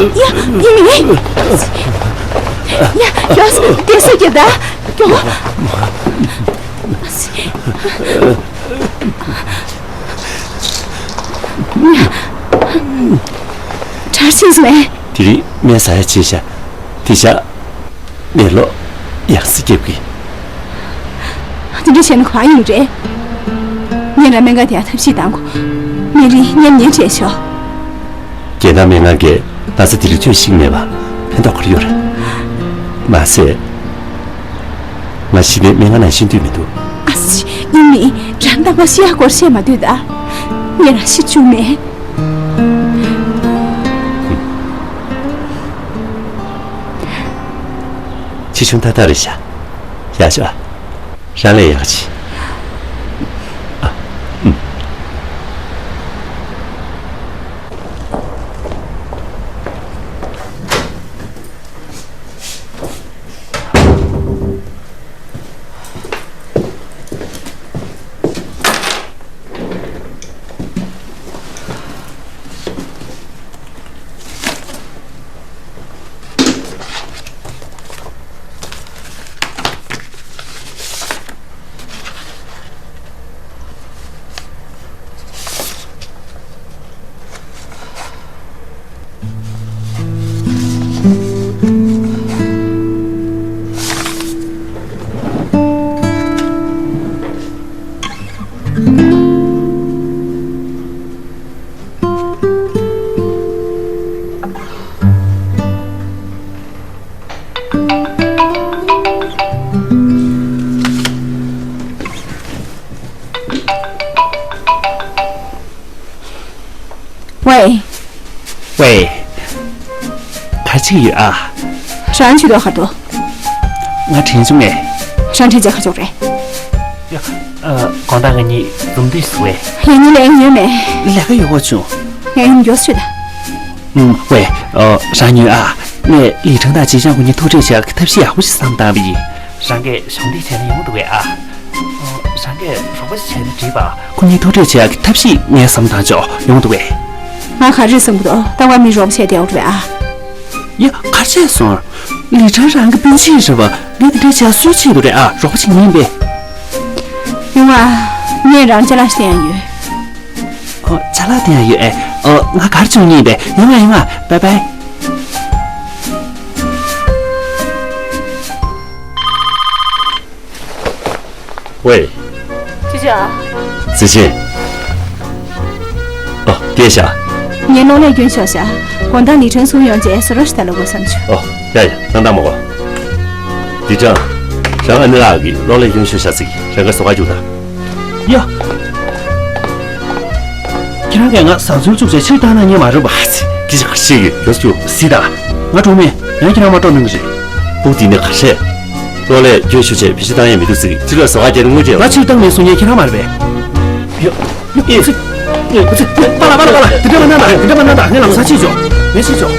ཡ། ཡིན་ནའི། ཡ། ཡོ། དེ་སུས་ཀྱི་ད། གྲར་ཕྱིན་སོང་ངས། དེ་རིང་སྨན་ཟ་ཡ་བྱས་ཤག་དེ་ཤག་ནད་ལོག་ཡང་སེ་རྒྱབ་གི། དེ་འདྲ་བྱས་ན་གང་ཡིན་རེད། ངས་ར་སྨན་ཁང་དེ་ཡང་ཐབས་ཤེས་བཏང་གོ། སྨན་རིན་མཉམ་ཉལ་སྤྲད་ཆོག་རྒན་དང་སྨན་ཁང་གིས་ན་ཚ་དེ་རིགས་ཚོད་ཞིག་མེད་པ་ཕན་ཐོགས་ག་རེ་ཡོད་རེད། མ་ཟད། ང་གཞི་ནས་སྨན་ཁང་ནང་ཤི་འདོད་མི་འདུག་ཨ་ཙི། ཡིན་མིན་རང་རྟག་པར་ཤི་ཡག་སྐོར་བཤད་མ་སྡོད་ད། ངས་རང་ཤི་བཅུག་མེད། ཆེ་ཆུང་ཏག་ཏག་རེད་ཤག་ཡག་ཤོག་ཨ། རང་ལས་ཡག་ཅིག་ཨ། ཨུམ། ཝེ། ཝེ། ག་རེ་བྱེད་ཀྱི་ཡོད་ཨ། རང་ཇུས་གཏོགས་ག་འདུག་ང་དྲན་བྱུང་ངས། རང་དྲན་བྱས་ག་རེ་བྱེད་དགོས་རེད། ཡ། ཨ། དགོང་དག་ང་གཉིས་འཛོམས་དུས་སུ་ཝེ། ཡ། ངའི་ལས་ཡོད་མེད། ལས་ཀ་ཡོད་གོ་བྱུང་། ཡ། ཡིན་མགྱོགས་ཤོད་ད། ཨུམ། ཝེ། ཨ། རང་ཉོན་ཨ། ངས་ལི་ཁྲང་དང་ཅི་ཞང་ཁོ་གཉིས་ཐུག་འཕྲད་བྱེད་ཡག་གི་ཐབས་ཤེས་ཡག་པོ་ཞིག་བསམ་བཏང་བ་ཡིན། རང་གིས་གཞོགས་འདེགས་བྱས་ན་ཡོང་འདུག་གས་ཨ། ཨོ། རང་གིས་རོགས་པ་ཞིག་བྱས་ན་འགྲིག་པ། ཁོ་གཉིས་ཐུག་འཕྲད་བྱེད་ཡག་གི་ཐབས་ཤེས་ངས་བསམ་བཏང་ཆོག་ཡོང་འདུག་གས། ང་ག་རེ་བསམ་གྱི་འདུག་རྟག་པར་མི་རོགས་པ་བྱས་བསྡད་ཡོད་རེད་ཨ། ཡ། ག་རེ་བྱས་སོང་། ལི་ཁྲང་རང་གི་སྤུན་མཆེད་རེད་པ། ངས་དེ་འདྲ་བྱས་སུའི་ཆེད་དུ་རེད་ཨ། རོགས་པ་བྱེད་ཉན་པས། ཡོང་ཨ། ངས་རང་ཅ་ལག་ཞིག་སྟོན་ཡག་ཡོད། ཨོ། ཅ་ལག་སྟོན་ཡག་ཡོད་ཨེ། ཨོ། ང་ག་རེ་བྱུང་ཉན་པས། ཡོང་ཨ་ཡོང་ཨ། བའི་བའི། ཅི་བྱ། ཙི་ཅི། ཨ། སྐད་ཤ། ངས་གློག་ཀླད་སྐྱོན་ཤོར་ཤག་དགོང་དག་ལི་ཁྲང་ཚུར་ཡོང་རྗེས་བཟོ་གྲྭ་ཞིག་ད་ལོག་དགོས་བསམ་བྱུང་། ཨོ། ཡ་ཡ། གནང་དང་མ་གོ། ལི་ཁྲང་། རང་ཨ་ནེ་ལགས་ཀྱིས་གློག་ཀླད་སྐྱོན་ཤོར་ཤག་ཟེར་གི། རང་ག་བཟོ་ག་རྒྱུགས་དང་། ཡ། ཁྱེད་རང་གིས་ང་བཟའ་ཚང་བཅུག་བྱས་ཕྱིར་བཏང་གནང་ཉན་མ་རེད་པ། སྐད་ཆ་ག་རེ་བཤད་ཀྱི་ཡོད། ཡོད་ཟེར་གྱི། ཟེར་ད། ང་གྲོངས་མེད། ཡང་ཁྱེད་རང་མ་གཏོགས་གནང་གི་རེད། སྤུ་གུ་དེ་ནས་ག་རེ། གློག་ཀླད་སྐྱོན་ཤོར་བྱས་ཕལ་ཆེར་བཏང་ཡས་མི་འདུག་ཟེར་གི། ཕྱིར་ལ་བཟོ་ག་རྒྱག་ནས་དངུལ་སྤྲད་ལ། ང་ཕྱིར་བཏང་མེད་གསུང་མཁན་ཁྱེད་རང་མ་རེད་པས། ཡོ། ཡོ། ཡོ། ཡོ། པ་ལ་པ་ལ་པ་ལ། དེ་འདྲ་མ་གནང་དང་། དེ་འདྲ་མ་གནང་དང་། ངས་ལམ་སང་ཕྱིར་འབྱོར། ངས་ཕྱིར་འབྱོར།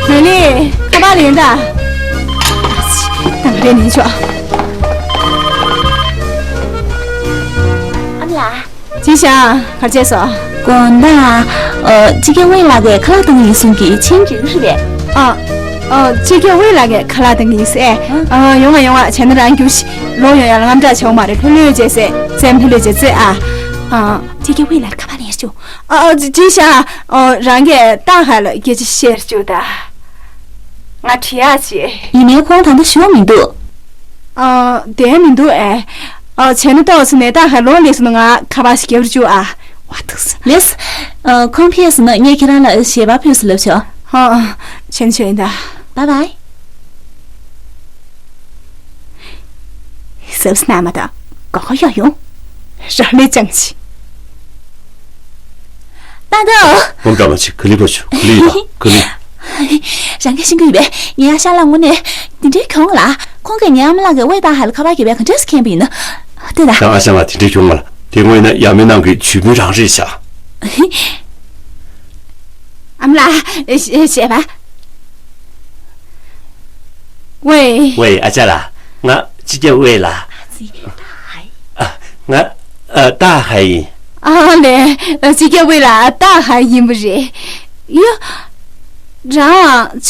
ལི་ལི། ཁ་པར་ལེན་དང་། ད་ག་རེ་ལེན་ཆོག་ཨ་མ་ལགས། ཅི་ཞང་། ག་རེ་བྱས་སོང་། དགོང་དག་ཨ། སྤྱི་ཁྱབ་ཝེ་ལགས་ཀྱིས་ཁ་ལག་བཏང་གི་ཡིན་གསུང་གི། ཕྱིན་འགྲིག་གི་རེད་པས། ཨ། ཨ། སྤྱི་ཁྱབ་ཝེ་ལགས་ཀྱིས་ཁ་ལག་བཏང་གི་ཡིན་ཟེར། ཨ། ཡོང་ང་ཡོང་ང་། བྱས་ན་རང་རྒྱུགས་ཤིག་ལོག་ཡོང་ཡག་ལ་དངངས་སྐྲག་བྱེད་དགོས་མ་རེད། ལྷོད་ལྷོད་བྱས་ཟེར། བཙན་ལྷོད་ལྷོད་བྱས་ཟེར་ཨ། ཨ། སྤྱི་ཁྱབ་ཝེ་ལགས་ལ་ཁ་པར་ལེན་ཤོག་ཨ། ཨ། ཅི་ཞང་། ཨ། རང་གིས་ཏཱ་ཧའེ་ལ་སྐད་ཆ་བཤད་ཤོག་ད། ང་དྲི་ཡག་བྱེད། ཡིན་ནའི་ཁོང་ད་ལྟ་ཞུ་བ་མི་འདུག་ཨ། བསྡད་མི་འདུག་ཨེ། ཨ། བྱས་ན་ཏོག་ཙམ་ནས་ཏཱ་ཧའེ་ལོག་སླེབས་སོང་ན་ང་ཁ་པར་ཞིག་རྒྱབ་རྒྱུགས་ཨ། ཝ་ཐུགས་སུ་ལེས། ཨ། ཁོང་ཕེབས་སོང་ན་ངས་ཁྱེད་རང་ལ་ཞལ་པར་ཕུལ་སོང་ལབ་ཆོག་ཨ། ཨ། ཆེན་ཆེན་ད། བའི་བའི། གཟབ་གཟབ་གནང་མ་ད། མགོ་སྐོར་གཡོག་ཡོང་། རང་ལས་ཅང་ཆི། ད་ད། ངོམ་འདྲ་མ་བྱེད། ག་ལེར་འགྲོ་ཆུ། ག་ལེར་ཡིན་པ། ག་ལེར། རང་གིས་ཤེས་ཀྱི་ཡོད་པས། ངའི་ཨ་ཞང་ལགས་དངོས་གནས་དེ་འདྲའི་གྱོང་ལ། ཁོང་གིས་ངའི་ཨ་མ་ལགས་ཀྱིས་ཝེ་ཏཱ་ཧའེ་ལ་ཁ་པར་བརྒྱབ་པས་ག་འདྲས་སེ་མཁྱེན་པ་ཡིན་ན། ལྟོས་དང་། ད་ཨ་ཞང་ལགས་དེ་འདྲའི་གྱོང་མ་ལ། དེ་དངོས་ཡིན་ན་ཡ་མེད་ནང་གི་ཇུས་མེད་རང་རེད་ཤག་ཨ་མ་ལགས། བཤད་པ། ཝེ། ཝེ། ཨ་ཅག་ལགས། ང་སྤྱི་ཁྱབ་ཝེ་ལགས། ཨ། ང་། ཨ། ཏཱ་ཧའེ་ཡིན། ཨ་ལེ། སྤྱི་ཁྱབ་ཝེ་ལགས་ཏཱ་ཧའེ་ཡིན་པ་རེད། ཡ། རང་།